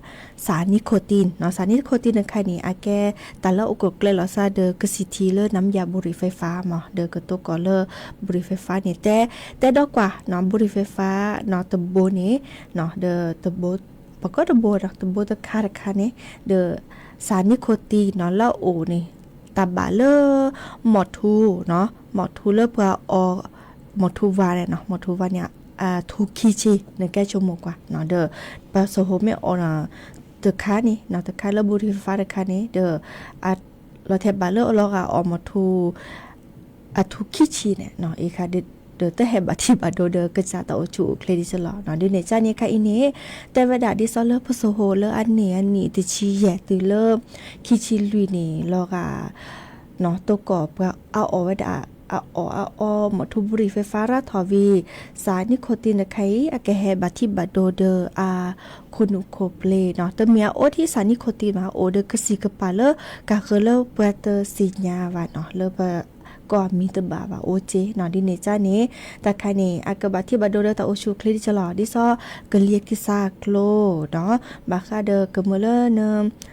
สารนิโคตินနီၤ, สารนิโคติน တခါန့ၣ် အကဲတၢ်လၢအအိၣ်ကျိၤကျဲလီၤသးဒီးကစံၣ်ထံလၢ น้ำยาบุหรี่ไฟฟ้าမး ဒီးကတိကိးလၢ ဘူရံၤဖဲဖါန့ၣ် တဲ တဲဒီကွၢ်နီၤ ဘူရံၤဖဲဖါနီၤ တဘိန့ၣ် ဒီးတဘိ ပကိးတဘိဒီး တဘိတခါတခါန့ၣ် ဒီး สารนิโคตินနီၤ လၢအအိၣ်န့ၣ် တၢ်ဘၣ်လၢ မီၣ်ထူနီၤ မီၣ်ထူလၢပှၤအီၣ် မီၣ်ထူဝါန့ၣ်နီၤ မီၣ်ထူဝါန့ၣ် ထူခံဆံ နကဲဆိကမိၣ်ကွၢ်နီၤ ဒီး ပှၤစိာ်ဟိၣ်မ့ၢ်အီၣ်နီၤ တခါန့ၣ်နီၤ တခါလၢဘူရံၤဖဲဖါတခါန့ၣ် ဒီး လီၤထဲဘၣ်လၢအလီၤဂာ်အီၣ်မီၣ်ထူ အထူခံဆံန့ၣ်နီၤ အံၤခါ ဒီးတဟဲဘၣ်ထံၣ်ဘၣ်ဒိဒီးကစၢ်တၢ်အိၣ်ဆူၣ်အိၣ်ချ့ဒ်သိးလီၤနီၤ ဒ်န့ၣ်ကန့ၣ် ခဲအံၤန့ၣ် တဲဝဲဒၣ်ဒ်သိးလၢဖိစိဃိလၢအနံၣ်အနံၣ်တဆံယဲၢ်တုၤလၢ ခံဆံလွံၢ်န့ၣ် လီၤဂာ် တိကိးပှၤအအီၣ်ဝဲဒၣ် အအီၣ်အအီ မီၣ်ထူဘူရံၤဖဲဖါရၣ်ထီၣ်ဝံၤ စၢ်နံၣ်ခိၣ်တံၢ်တခါအံၤ အကဟဲဘၣ်ထံၣ်ဘၣ်ဒိဒီးအခိၣ်နူာ်ခိၣ်ပျ့ၤနီၤ တမ့ၢ်အအိၣ်ဒံးစၢ်နံၣ်ခိၣ်တံၢ်မး အိၣ်ဒီးကစံၣ်ကပၤလၢ ကဃၢၤလၢပှၤတသ့ၣ်ညါဘၣ်နီၤ လၢပကိးမံၤတဘၣ်ဘၣ်အိၣ်က့နီၤ ဒ်န့ၣ်ကန့ၣ် တၢ်ခါန့ၣ် အကဘၣ်ထံၣ်ဘၣ်ဒိဒီးတၢ်အိၣ်ဆူၣ်အိၣ်ချ့ဒ်သိးလီၤ ဒ်သိး ကလံၤကစၢ်ကျိနီၤ ဘၣ်ဃးဒီးကမၢလၢန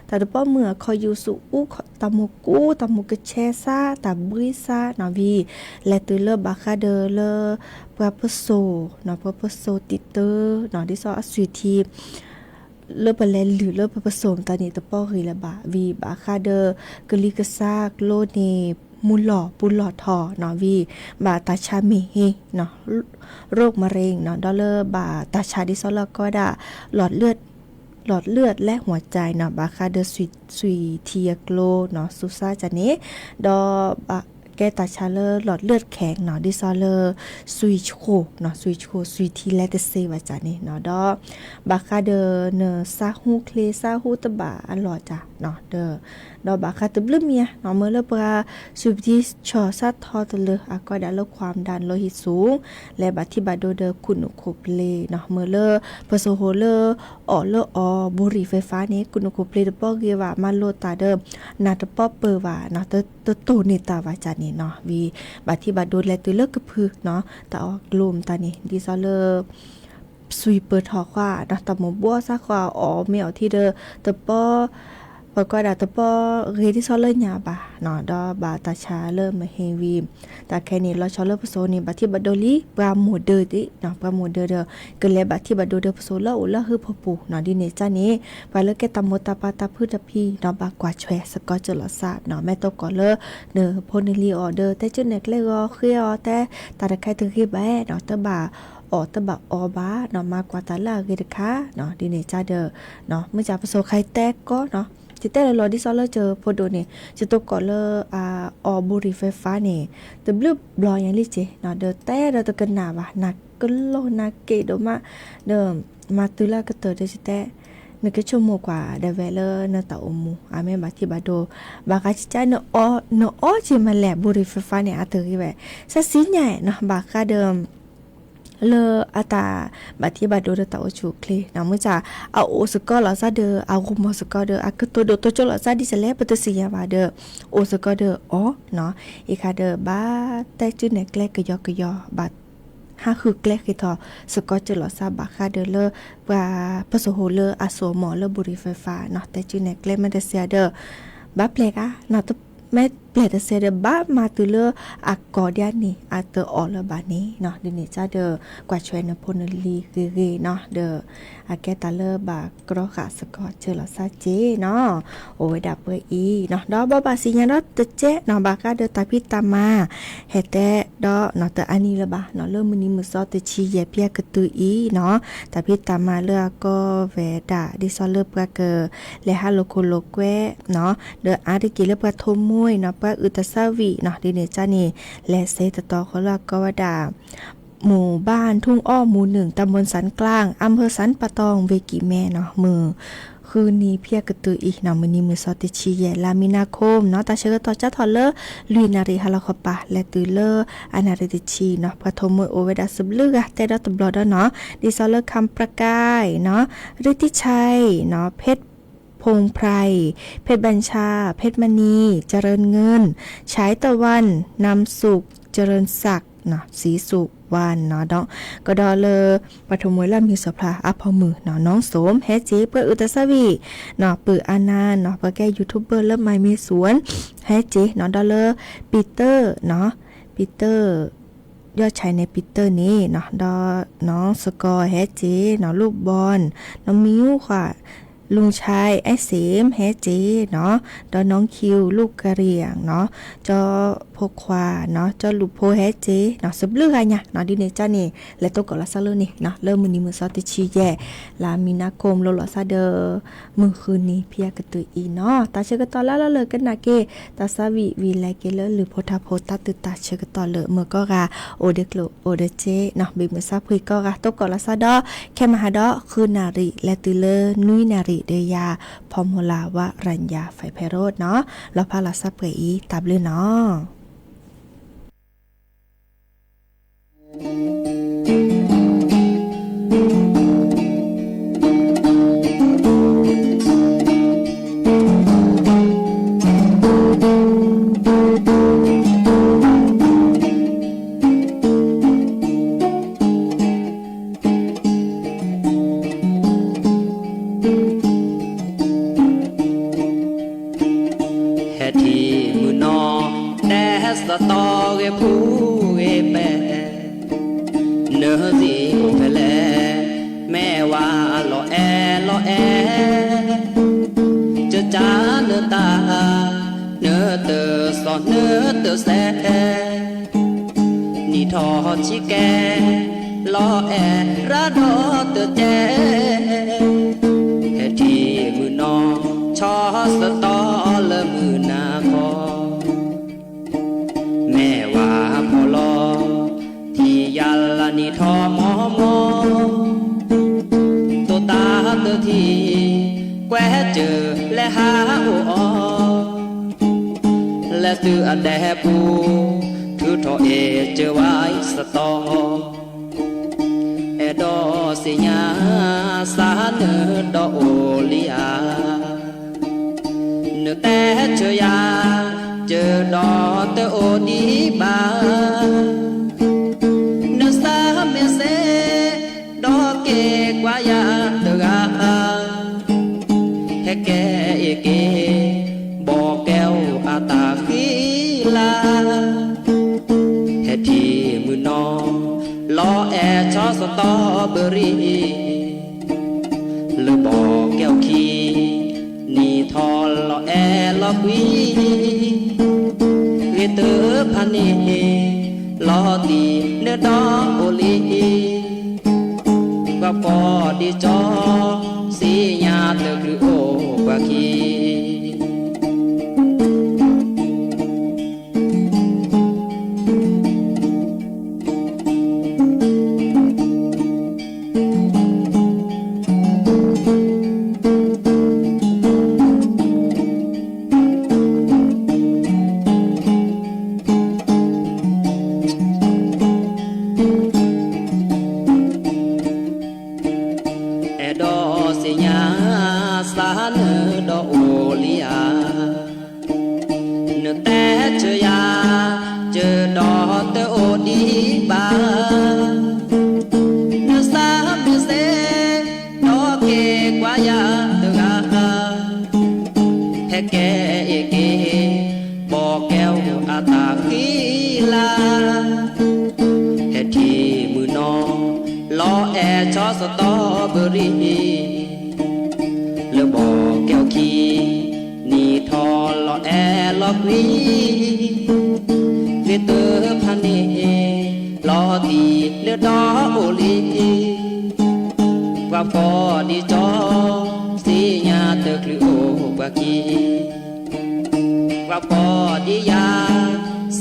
တၢ်တပီၢ်မုၢ်အခီယူၤ စူးအူ တၢ်မိၢ်ကူ တၢ်မိၢ်ကဆဲစး တၢ်ဘှံးစးနီၤ ဝံၤ လဲၤတုၤလၢဘၣ်ဃးဒီးလၢ ပှၤပစိာ်နီၤ ပှၤပစိာ်တံာ်တၢနီၤ ဒ်သိးအသွံၣ်ထံ လၢပလဲၤလုၢ်လၢပပစိာ်မတၤန့ၣ် တပီၢ်ဂ့ၤလၢၤဘၣ် ဝံၤဘၣ်ဃးဒီး ကလံၤကစၢ်ကျိန့ၣ် မုၢ်လီၤပူၤလီၤထီၣ်နီၤ ဝံၤ ဘၣ်တၢ်ဆါမ့ၢ်ဟ့နီၤ โรคมะเร็งနီၤ ဒီးလၢဘၣ်တၢ်ဆါဒ်သိးလၢကိးဝဲဒၣ် หลอดเลือด หลอดเลือดและหัวใจနီၤ ဘၣ်ဃးဒီးသွံၣ်ထံအကျိနီၤ စူးစးကန့ၣ် ဒီးဘၣ်ကဲတၢ်ဆါလၢ หลอดเลือดแข็งနီၤ ဒ်သိးလၢ သွံၣ်ဆှိၣ်နီၤ သွံၣ်ဆှိၣ် သွံၣ်ထံလဲၤတသ့ဘၣ်ကန့ၣ်နီၤ ဒီး ဘၣ်ဃးဒီးန စးဟူချ့စးဟူတဘၣ်အလီၢ်တၢ်နီၤ ဒီး ဒီးဘၣ်ဃးတဘျုးမံၤဧါနီၤ မ့ၢ်လၢပှၤ စူးပတံၢ်ဆီၣ်စးထီတလၢ အကိးဒၣ်လၢ ความดันโลหิตสูง လဲၤဘၣ်ထံၣ်ဘၣ်ဒိဒီးခိၣ်နူာ်ခိၣ်ပျ့ၤနီၤ မ့ၢ်လၢ ပစိာ်ဟိၣ်လၢ အီၣ်လၢအီ ဘူရံၤဖဲဖါန့ၣ် ခိၣ်နူာ်ခိၣ်ပျ့ၤတပီၢ်ဂ့ၤဘၣ် မၤလိတၢ်ဒီး နၢ်တပီၢ်ပၢၢ်ဘၣ်နီၤ တတိၢ်န့ၢ်တၢ်ဘၣ်ကန့ၣ်နီၤ ဝံၤ ဘၣ်ထံၣ်ဘၣ်ဒိလဲၤတုၤလၢကဖုနီၤ တၢ်အီၣ်ကျိမတၤန့ၣ် ဒ်သိးလၢ သွံၣ်ပၢၢ်ထီၣ်ဃာ်နီၤ တၢ်မိၢ်ဘှီးစးဃာ်အီၣ်မ့ၢ်အီၣ်ထံဒီး တပီၢ် ပကိးဒၣ်တပီၢ်ဂ့ၤဒ်သိးလၢညါဘၣ်နီၤ ဒီးဘၣ်တၢ်ဆါလၢမဟ့ဝံၤ တၢ်ခဲန့ၣ် လီၤဆီလၢပစိာ်န့ၣ် ဘၣ်ထံၣ်ဘၣ်ဒိလံ ပှၤမိၢ်ဒၢဒံးနီၤ ပှၤမိၢ်ဒၢဒီး ကလဲၤဘၣ်ထံၣ်ဘၣ်ဒိဒီးပစိာ်လၢအအိၣ်လၢဟုဖီပူၤနီၤ ဒ်န့ၣ်ကန့ၣ် ပှၤလၢကဲတၢ်မိၢ်တၢ်ပၢ်တၢ်ဖုတၢ်ဖံးနီၤ ဘၣ်ကွၢ်ထွဲစ့ၢ်ကီးကလီၤစးနီၤ မ့ၢ်တကိးလၢ နဖိနလံၤအီၤဒီး တဲကၠိနဲၣ်ကျဲဂီၤဃ့အီၤ တဲ တၢ်တခါတဂ့ၤဘၣ်နီၤ တဘၣ်အီၣ်တဘၣ်အီဘၣ်နီၤ မၤကွၢ်တၢ်လၢအဂ့ၤတခါနီၤ ဒ်န့ၣ်ကဒီး မ့ၢ်ကပစိာ်ခါတဲကီနီၤ ယတဲလီၤလီၤဒ်သိးလၢယဖိဒိၣ်န့ၣ် ယတကိးလၢ အီၣ်ဘူရံၤဖဲဖါန့ၣ် တဘျုးဘျီညါလံက့နီၤ ဒီးတဲဒီးတကနၣ်ဘၣ် နၢ် ကလီၤနၤက့ၤဒိၣ်မး, ဒီးမၤတုၤလၢအကတၢၢ်ဒီးယတဲ, နကဆိကမိၣ်ကွၢ်ဒၣ်ဝဲလၢနတၢ်အိၣ်မူ အမ့ၢ်ဘၣ်ထံးဘၣ်ဒိ, ဘၣ်ဃးကကါ နအီက့ၤမလဲၣ် ဘူရံၤဖဲးဖးန့ၣ် အတဂ့ၤဝဲ, စးစံညါနီၤ ဘၣ်ဃးဒီး လၢအတၢ်ဘၣ်ထံးဘၣ်ဒိဒီးတၢ်အိၣ်ဆူၣ်အိၣ်ချ့နီၤ မုၢ်ဆါ အအိၣ်စ့ၢ်ကီးလိာ်သးဒီး အဂီၢ်မီၢ်စ့ၢ်ကီးဒီး အကတိၤဒိၣ်တိၤကၠိလိာ်သးဒ်လဲၣ် ပတသ့ၣ်ညါဘၣ်ဒီး အိၣ်စ့ၢ်ကီးဒီးအီၤနီၤ, အံၤခါဒီးဘၣ်တဲစုနဲၣ်ကျဲကယီကယီ ဘၣ်ဟးဃုကျဲဃ့ထီၣ်စ့ၢ်ကီးကၠိလိာ်သး ဘၣ်ဃးဒီးလၢ ပှၤပစိာ်ဟူးလၢအစိာ်အမီၢ်လၢဘူရံၤဖဲးဖးနီၤ တဲစုနဲၣ်ကျဲမ့ၢ်တစဲးဒီး ဘၣ်ပျဲၢ်ဂၤနီၤ မ့ၢ်ပျဲၢ်တစဲးဒီး ဘၣ်မၤတုၤလၢအကိးဒ်အန့ၣ် အတအီၣ်လၢၤဘၣ်န့ၣ်နီၤ ဒ်န့ၣ်စ့ၢ်ဒီး ကွၢ်ထွဲနဖိနလံၤဂ့ၤဂ့ၤနီၤ ဒီး အကဲတၢ်လၢဘၣ်ကြီဃာ်စ့ၢ်ကီးကၠိလိာ်သးက့နီၤ အိၣ်ဝဲဒၣ်ပှဲၤအံၤနီၤ ဒီးဘၣ်ဘၣ်စံၣ်ညီၣ်ဒီးတကဲးနီၤ ဘၣ်ဃးဒီးတၢ်ဖံးတၢ်မၤ ဟဲတဲဒီးနီၤ တအါနံၣ်လၢၤဘၣ်နီၤ လၢမုၢ်နံၤမုၢ်သီတဆံယဲၢ်ဖဲအကတုၤအံၤနီၤ တၢ်ဖံးတၢ်မၤလၢအကီဝဲဒၣ် ဒ်သိးလၢပှၤကလဲၤဟးလိာ်ခိၣ်လိာ်ကွဲနီၤ ဒီးအါတက့ၢ်လၢပှၤထိးမှံနီၤ ပှၤအုၣ်တၢ်ဆါဝံၤနီၤ ဒ်န့ၣ်စ့ၢ်န့ၣ် လဲၤစ့တတီၤဃီလၢအကီဝဲဒၣ် หมู่บ้านทุ่งอ้อหมู่หนึ่ง ตำบลสันกลาง อำเภอสันป่าตอง เวียงกิแม နီၤ မုၢ်ဃုနံၤဖဲအကတုၤအံၤနီၤ မုၢ်နံၤမုၢ်သီတဆံယဲၢ် လါမံၤနါခိၣ်နီၤ တၢ်ဆၢကတီၢ်ကၠါထီၣ်လၢ လွံၢ်နၣ်ရံၣ်ဟါလီၤခီပၤ လဲၤတုၤလၢ အနၣ်ရံၣ်တဆံနီၤ ပှၤထိးမှံအိၣ်ဝဲဒၣ်စဘျုးဂၤ တဲဒီးတဘျီဒီးနီၤ ဒ်သိးလၢ คำประกาย နီၤ ฤทธิชัย နီၤ เพชรพงษ์ไพร เพชรบัญชา เพชรมณี เจริญเงิน ฉายตะวัน นำสุข เจริญศักดิ์ နီၤ ศรีสุวรรณ နီၤ ဒီး ကဒီးလၢ ပှၤထိးမှံလၢအမံၤစီၤဖျါအဖီမုၢ်နီၤ น้องสม ဟဲက့ၤ ပှၤအုၣ်တၢ်ဆါဝံၤနီၤ ပုၢ်အါနါနီၤ ပှၤကဲ YouTuber လၢ မၤမ့ၢ်စူၣ် ဟဲက့ၤနီၤ ဒီးလၢ ပံတၢၢ်နီၤ ပံတၢၢ် ယီၢ်ဆဲးန့ၣ်ပံတၢၢ်န့ၣ်နီၤ ဒီး น้องสกอร์ ဟဲက့ၤနီၤ ลูกบอล နီၤ မံၤဟူၣ်ဃာ် ลุงชัย ไอ้เสม ဟဲက့ၤနီၤ ဒီး น้องคิว ลูกกะเหรี่ยง နီၤ ကၠီဖိခွါနီၤ ကၠီလူၢ်ဖိဟဲက့ၤနီၤ စဘျုးဂၤညါနီၤ ဒ်န့ၣ်ကၠါန့ၣ် လဲၤတိၢ်ကီၢ်လီၤသးလၢန့ၣ်နီၤ လၢမုၢ်နံၤမုၢ်သီတဆံယဲၢ် လါမံၤနါခိၣ် လိၤလိာ်သးဒီး မုၢ်ဃုနံၤဖဲအကတုၤအံၤနီၤ တၢ်ဆၢကတီၢ်လၢလၢလၢကနၣ်က့ၤ တၢ်သးဝံၣ်ဝံၤလဲၤက့ၤလၢလုၢ်ဖိထါဖိ တၢ်တုၤတၢ်ဆၢကတီၢ်လၢ မုၢ်ကီၢ်ဂၤ အိၣ်ဒံးကျိၣ်အိၣ်ဒံးစ့နီၤ ဘံၣ်မုာ်စၢ်ဖှံကိးဂၤ တိၢ်ကီၢ်လီၤသးဒီး ခဲမဟါဒီး ဃုနၣ်ရံၣ် လဲၤတုၤလၢနွံနၣ်ရံၣ်ဒီးယၤ ဖီမူၤလၤဝးရၤညါ ဖဲဖဲရိနီၤ လီၤဖးလီၤသးပှဲၤအံၤ တၢ်ဘျုးနီၤ. ဟဲထံၣ်မုၢ်နီၤ တဲစတီဂ့ၤဖူဂ့ၤပဲ နစံးအိၣ်ဖဲလဲၣ် မ့ၢ်ဝဲလီၤအဲၣ်လီၤအဲၣ် ကကၢနတၢ် နတစီၣ်နတစဲး နံၣ်ထီၣ်ဆံးကဲ လီၤအဲၣ်ရၤဒီးတကဲ ဟဲထံၣ်မုၢ်နီၤ ဆီစတီလၢမုၢ်နၤခီ မ့ၢ်ဝဲဖီလီၤ ထံၣ်ယၤလၢနံၣ်ထီၣ်မီမီ တိၢ်တၢ်တထံၣ် ကွဲးစၢၤလဲၤဟးအိၣ်အီၤ လဲၤတုၤအဒဲပူၤ ထုးထီၣ်အ့ၣ်စၢၤဝဲစတီ အဲၣ်ဒိးသ့ၣ်ညါ စးနုာ်ဒီးအိၣ်လံဧါ နတဲဆၢယၤ စၢၤဒီးတအိၣ်ဒံးဘၣ် နစးမ့ၢ်စဲ ဒီးက့ၤကွၢ်ယၤတဂၤ ဟဲကဲအ့ၣ်က့ၤ ဘီကဲအိၣ်အတၢ်ဃံလၤ ဟဲထံၣ်မုၢ်နီၤ လီၤအဲၣ်ဆီစတီဘရံၤ လၢဘီကဲအိၣ်ခံ နံၣ်ထီၣ်လီၤအဲၣ်လီၤကွံ ဂ့ၤတဖၣ်န့ၣ် လီၤတံၢ်နဒီအိၣ်လံ ပှၤဖီဒံကၠီ စံၣ်ညါတချုးအိၣ်ပှၤခံ ဒီးတအိၣ်ဒံးဘၣ် နသးမ့ၢ်စဲ ဒီးက့ၤကွၢ်ယၤတဂၤ ဟဲကဲအ့ၣ်က့ၤ ဘီကဲအိၣ်အတၢ်ဃံလၤ ဟဲထံၣ်မုၢ်နီၤ လီၤအဲၣ်ဆီစတီဘရံၤ လၢဘီကဲအိၣ်ခံ နံၣ်ထီၣ်လီၤအဲၣ်လီၤကွံ သ့ၣ်တဖၣ်န့ၣ် လီၤတံၢ်လၢဒီအိၣ်လံ ပှၤဖီၣ်ဒံးကၠီ သ့ၣ်ညါတချုးအိၣ်ပှၤခံ ပှၤဖီၣ်ဒံးယၤ သ့ၣ်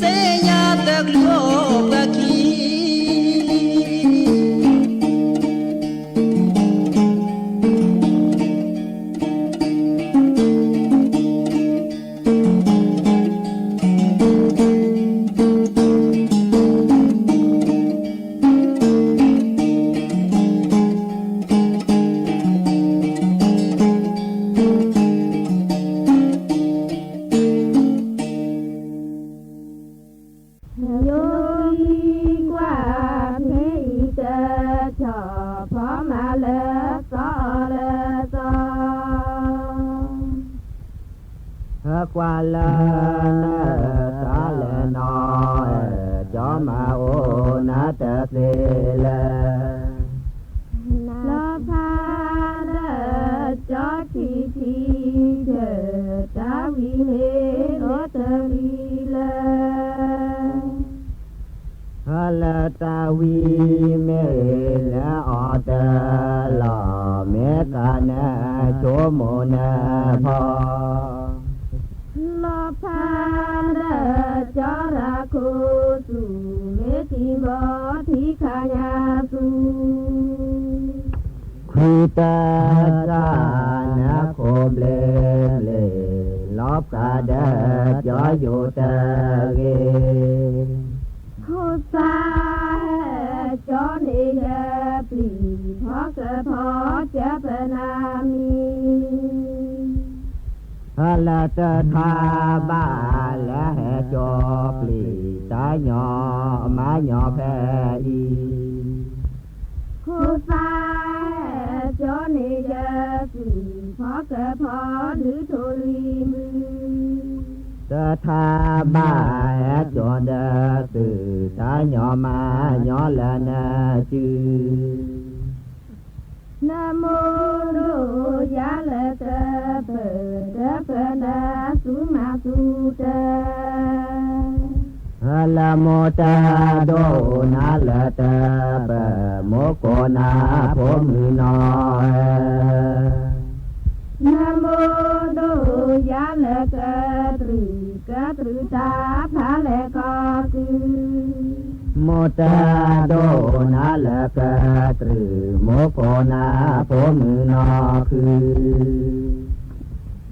ညါတချုးအိၣ်ပှၤခံ ယိၤအံၤကွၢ်ဖဲအံၤတဆီၣ် ဖီမၤလၢသီလၢသီ ဟဲကွၢ်လၢနတၢ်လဲၤနီၤ ကၠီမၤအိၣ်နၤတသ့လၢ လီၤဖးဒီးကၠီထံထံ တၢ်ဝံၤန့ၣ်အိၣ်တရံးလၢ ဟဲလၢတၢ်ဝံၤမ့ၢ်လၢအီၤတလီၢ် မ့ၢ်သးနဆိကမိၣ်နၢ်ဖီ လီၤဖးဒီးကၠီရၤခိၣ်သူၣ် မ့ၢ်တံၤဘီထံခါညါသူၣ် ခုတၢ်စၢ်နခိၣ်ဘျ့ဘျ့ လီၤဖးဒီးကၠီယိၤတဂ့ၤ ခိၣ်သးဟဲကၠီန့ၣ်ယဲ ပျံၤဖီကဖီကဲပနၢ်မံၤ ဟဲလၢတထါဘၣ်လၢဟဲကၠီပျံၤ တၢ်ညီမၤညီဖဲအံၤ ခိၣ်သးဟဲကၠီန့ၣ်ယဲ ပျံၤဖီကဖီဒုးထိၣ်လွံၢ်မုၢ် တထါဘၣ်ဟဲကၠီဒီးသုး တၢ်ညီမၤညီလၢနစု နမိၢ်ဒိၣ်ယၤလၢတပၢၢ် တပၢၢ်နၤသူမၤသူတၢ် လၢမိၢ်တၢ်ဒိၣ်နၤလၢတပၢၢ် မိၢ်ကိးနၤဖိမုၣ်နီၤ နမိၢ်ဒိၣ်ယၤလၢကတြူၢ် ကတြူၢ်တၢ်ဖးလဲၢ်ကီၢ်ကုၢ် မိၢ်တၢ်ဒိၣ်နၤလၢကတြူၢ် မိၢ်ကိးနၤဖိမုၣ်နီၢ်ခု နမိၢ်ဒိၣ်ယၤလၢကဆံး ကဆံးတၢ်ဖးဒံးဖးဒ့ မိၢ်တၢ်ဒိၣ်နၤလၢကဆံး မိၢ်ကိးနၤဖိမုၣ်နီၢ်ဂ့ၤ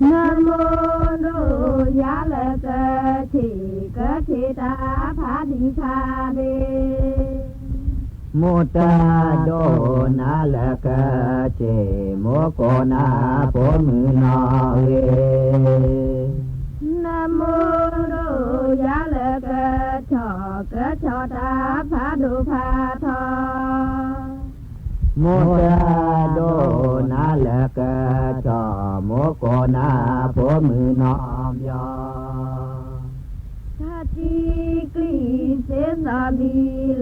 နမိၢ်ဒိၣ်ယၤလၢကဆီၣ် ကဆီၣ်တၢ်ဖးဒိၣ်ဖးထီ မိၢ်တၢ်ဒိၣ်နၤလၢကဆီၣ် မိၢ်ကိးနၤဖိမုၣ်နီၢ်ဘျီ တၢ်စံးကလံၤစ့စီဘံလၢ် စံး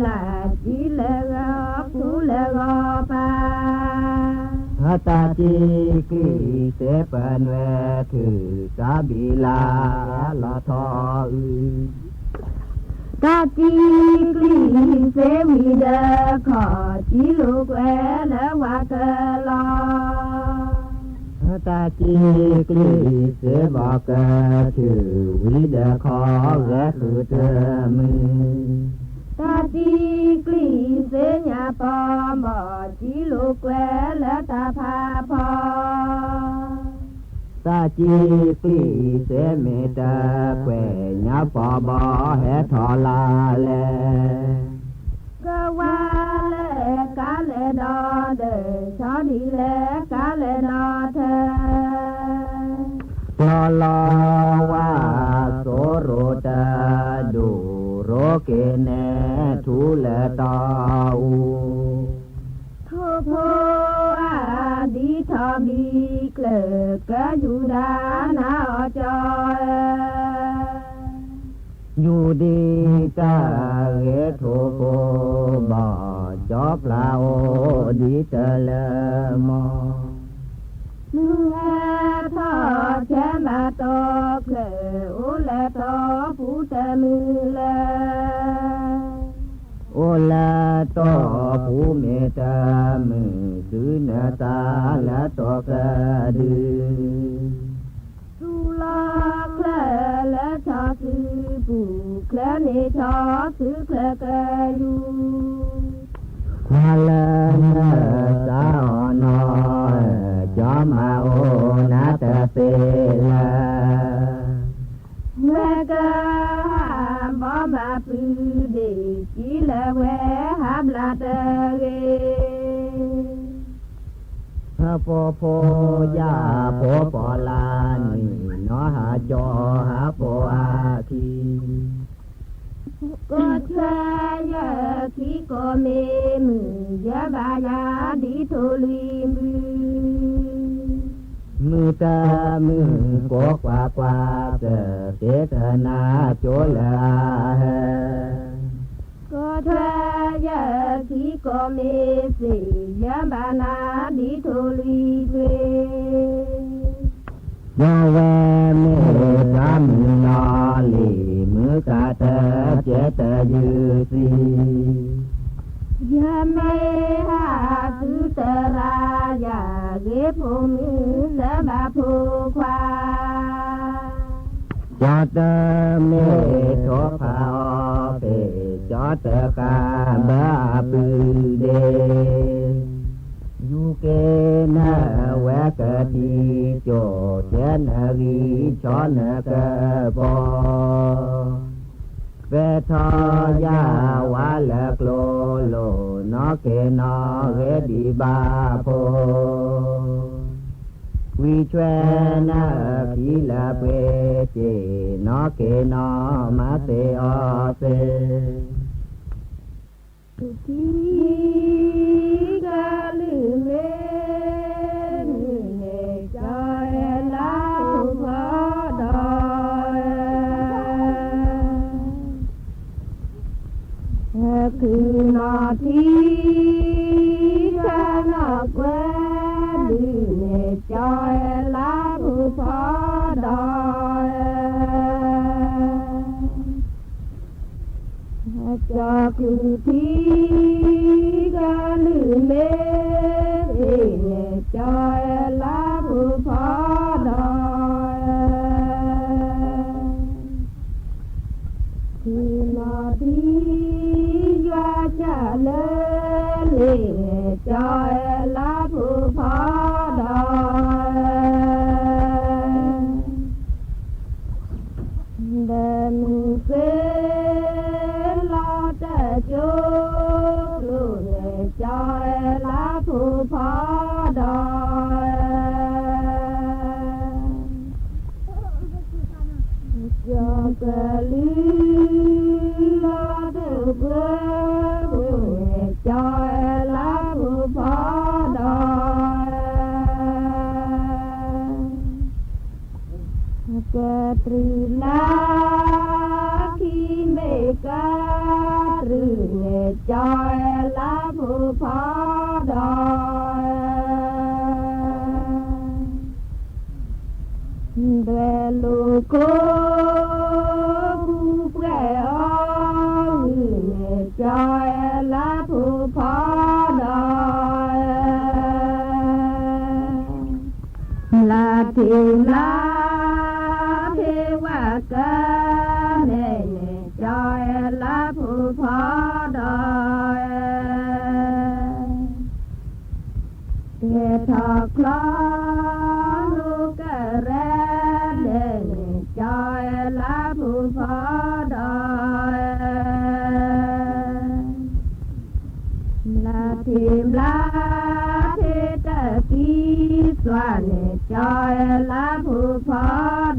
လၢဂီၤခူလၢဂီၤပၤ တၢ်စံးကလံၤစ့ပနွဲၣ်ထုး တၢ်ဘံလၢ်လီၤထီအုး တၢ်စံးကလံၤစ့ဝံၤဒီးခီၣ် စံးလိာ်ကွဲလၢဝၤကလီၤ တၢ်စံးကလံၤစ့ဘီကထုး ဝံၤဒီးခီၣ်ဂဲၤဃုာ်တမုာ် တၢ်စံးကလံၤစ့ညါပီဘီ စံးလိာ်ကွဲလၢတၢ်ဖးဖီ တၢ်စံးကလံၤစ့မ့ၢ်တကွဲၢ် ညါပီဘီဟဲထီၣ်လၢ်လဲၣ် ကဝၤလဲၤကါလဲၤဒီးဒီး ဆီဒံၣ်လဲၤကါလဲၤဒီးထၢ ကျီလီၤဝါစိရိၤတၢ်ဒိၣ်ရိ က့ၤနဲၣ်ထူလၢတီအူ, ထိၣ်ဖိဧၢ ဒ်ထီၣ်ဘံၣ်ကျၢၢ် ကယူဒၤနၤအီၤကၠီဧၢ, ယူၢ်ဒံတၢ်ဂ့ၤထိၣ်ဖိဘီၣ် ကၠီဖျါအိၣ်ဒ်တလၢမီၢ်, မုၢ်ဟါထီၣ်ဆဲးမၤတီၢ်ချၢၣ် အိၣ်လၢတီၢ်ပူၤတမုာ်လၢ အိၣ်လၢတီၢ်ပူၤမ့ၢ်တမုာ် သုနသးလၢတီၢ်ကဒု, သူၣ်လီၤချၢၣ်လၢဆီသုပူၤ ချၢၣ်န့ၣ်ဆီသုချၢၣ်ကယူၢ်, ကွၢ်လၢနသးအီၣ်နီၤ, ကၠီမၤအိၣ်နၤတသ့လၢ ဝဲကဟးဘီမၤပုၢ်ဒ့ၣ် ကံလၢဝဲဟးဘျါတဂ့ၤ, ဟၢဖိဖိယၢ်ဖိပီၣ်လၢနံၤ နီၢ်ဟးကၠီဟးဖိအခံ ကီၢ်ထွဲယဲၢ်ခံကီၢ်မ့ၢ်မုာ် ယဲၢ်ဘၣ်ယၤဒ်ထိၣ်လွံၢ်မုၢ်, မုၢ်တမုၢ်ကိးကွၢ်ကွၢ် ကသ့ကနၤကၠိလၢအဟဲ, ကီၢ်ထွဲယဲၢ်ခံကီၢ်မ့ၢ်သ့ၣ် ယဲၢ်ဘၣ်နၤဒ်ထိၣ်လွံၢ်ထွံၣ် ယဝဲမ့ၢ်တၢ်မုၢ်လီၤလံၤ မုၢ်ကးတကဲတယုၢ်သံ, ယမ့ၢ်ဟးသုတရၣ် ယၤဂ့ၤဖိမုၣ်လၢဘၣ်ဖိခွါ, ကၠီတမ့ၢ်ထိၣ်ဖးအီၤဖဲ ကၠီတဃၣ်ဘၢအပုၢ်ဒ့ၣ် ယူၢ်က့ၤနဝဲကသံၣ်ကၠိၣ် ကဲနဂံၢ်ဆီနကပီၤ, ပဲထီၣ်ယၤဝါလၢကျိလိၤ နီၢ်က့ၤနီၢ်ဂ့ၤဒံးဘၣ်ဖိ, ကွံာ်ဆွဲနခံလၢပှ့ၤစ့ၢ် နီၢ်က့ၤနီၢ်မၤသ့အီၤသ့ ထံကလုၢ်မ့ၢ် မုၢ်န့ၣ် ကၠီလါဖိဖီဒီး ခုၣ်နီၢ်ထံ ကၢနီၢ်ကွဲ ဒုးန့ၣ် ကၠီလါဖိဖီဒီး ကၠီခုၣ်ထံ ကလုၢ်မ့ၢ်သ့ၣ်န့ၣ် ကၠီလါဖိဖီဒီး ခုၣ်နီၢ်ထံ ယွၤကၢ်လၢလ့ၣ်န့ၣ် ကၠီလါဖိဖီဒီး ဒီးမုၢ်ဃ့ လီၤတကၠိကျိန့ၣ် ကၠီလါဖိဖီဒီး ကၠီကလုၢ် လီၤတကၠိကျိန့ၣ် ကၠီလါဖိဖီဒီး ကတြူၢ်လါခံ မ့ၢ်ကတြူၢ်န့ၣ် ကၠီလါဖိဖီဒီး ဒွဲၣ်လိာ်ခိၣ် ပူၤပှဲၤအီၤဂုၢ်န့ၣ် ကၠီလါဖိဖီဒီး မျၢ်ထံးမျၢ်ဖံးဝဲကမဲာ်န့ၣ် ကၠီလါဖိဖီဒီး ကဲထီၣ်ချီ လူၤကရဲဒဲးန့ၣ် ကၠီလါဖိဖီဒီး မျၢ်ထံးမျၢ်ဖံးတကံသွါန့ၣ် ကၠီလါဖိဖီ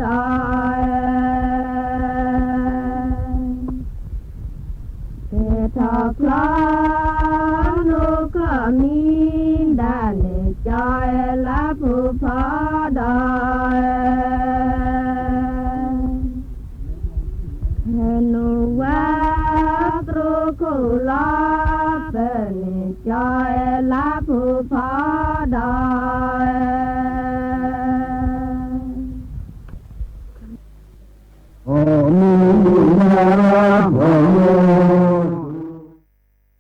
ဒီး ထီၣ်ဖျီ နူၢ်ကီၢ်မံၤဒၣ်န့ၣ် ကၠီအဲၣ်လါပူၤဖီဒီး ဟဲနုာ်ဝဲ သရူခိၣ်လီၤ ပၢၢ်န့ၣ် ကၠီအဲၣ်လါပူၤဖီဒီး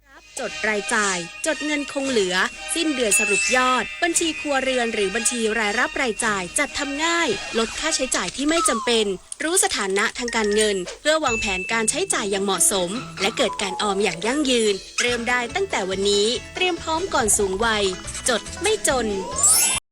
รับจดรายจ่าย จดเงินคงเหลือ สิ้นเดือนสรุปยอด บัญชีครัวเรือนหรือบัญชีรายรับรายจ่าย จัดทำง่าย ลดค่าใช้จ่ายที่ไม่จำเป็น รู้สถานะทางการเงิน เพื่อวางแผนการใช้จ่ายอย่างเหมาะสม และเกิดการออมอย่างยั่งยืน เริ่มได้ตั้งแต่วันนี้ เตรียมพร้อมก่อนสูงวัย จดไม่จน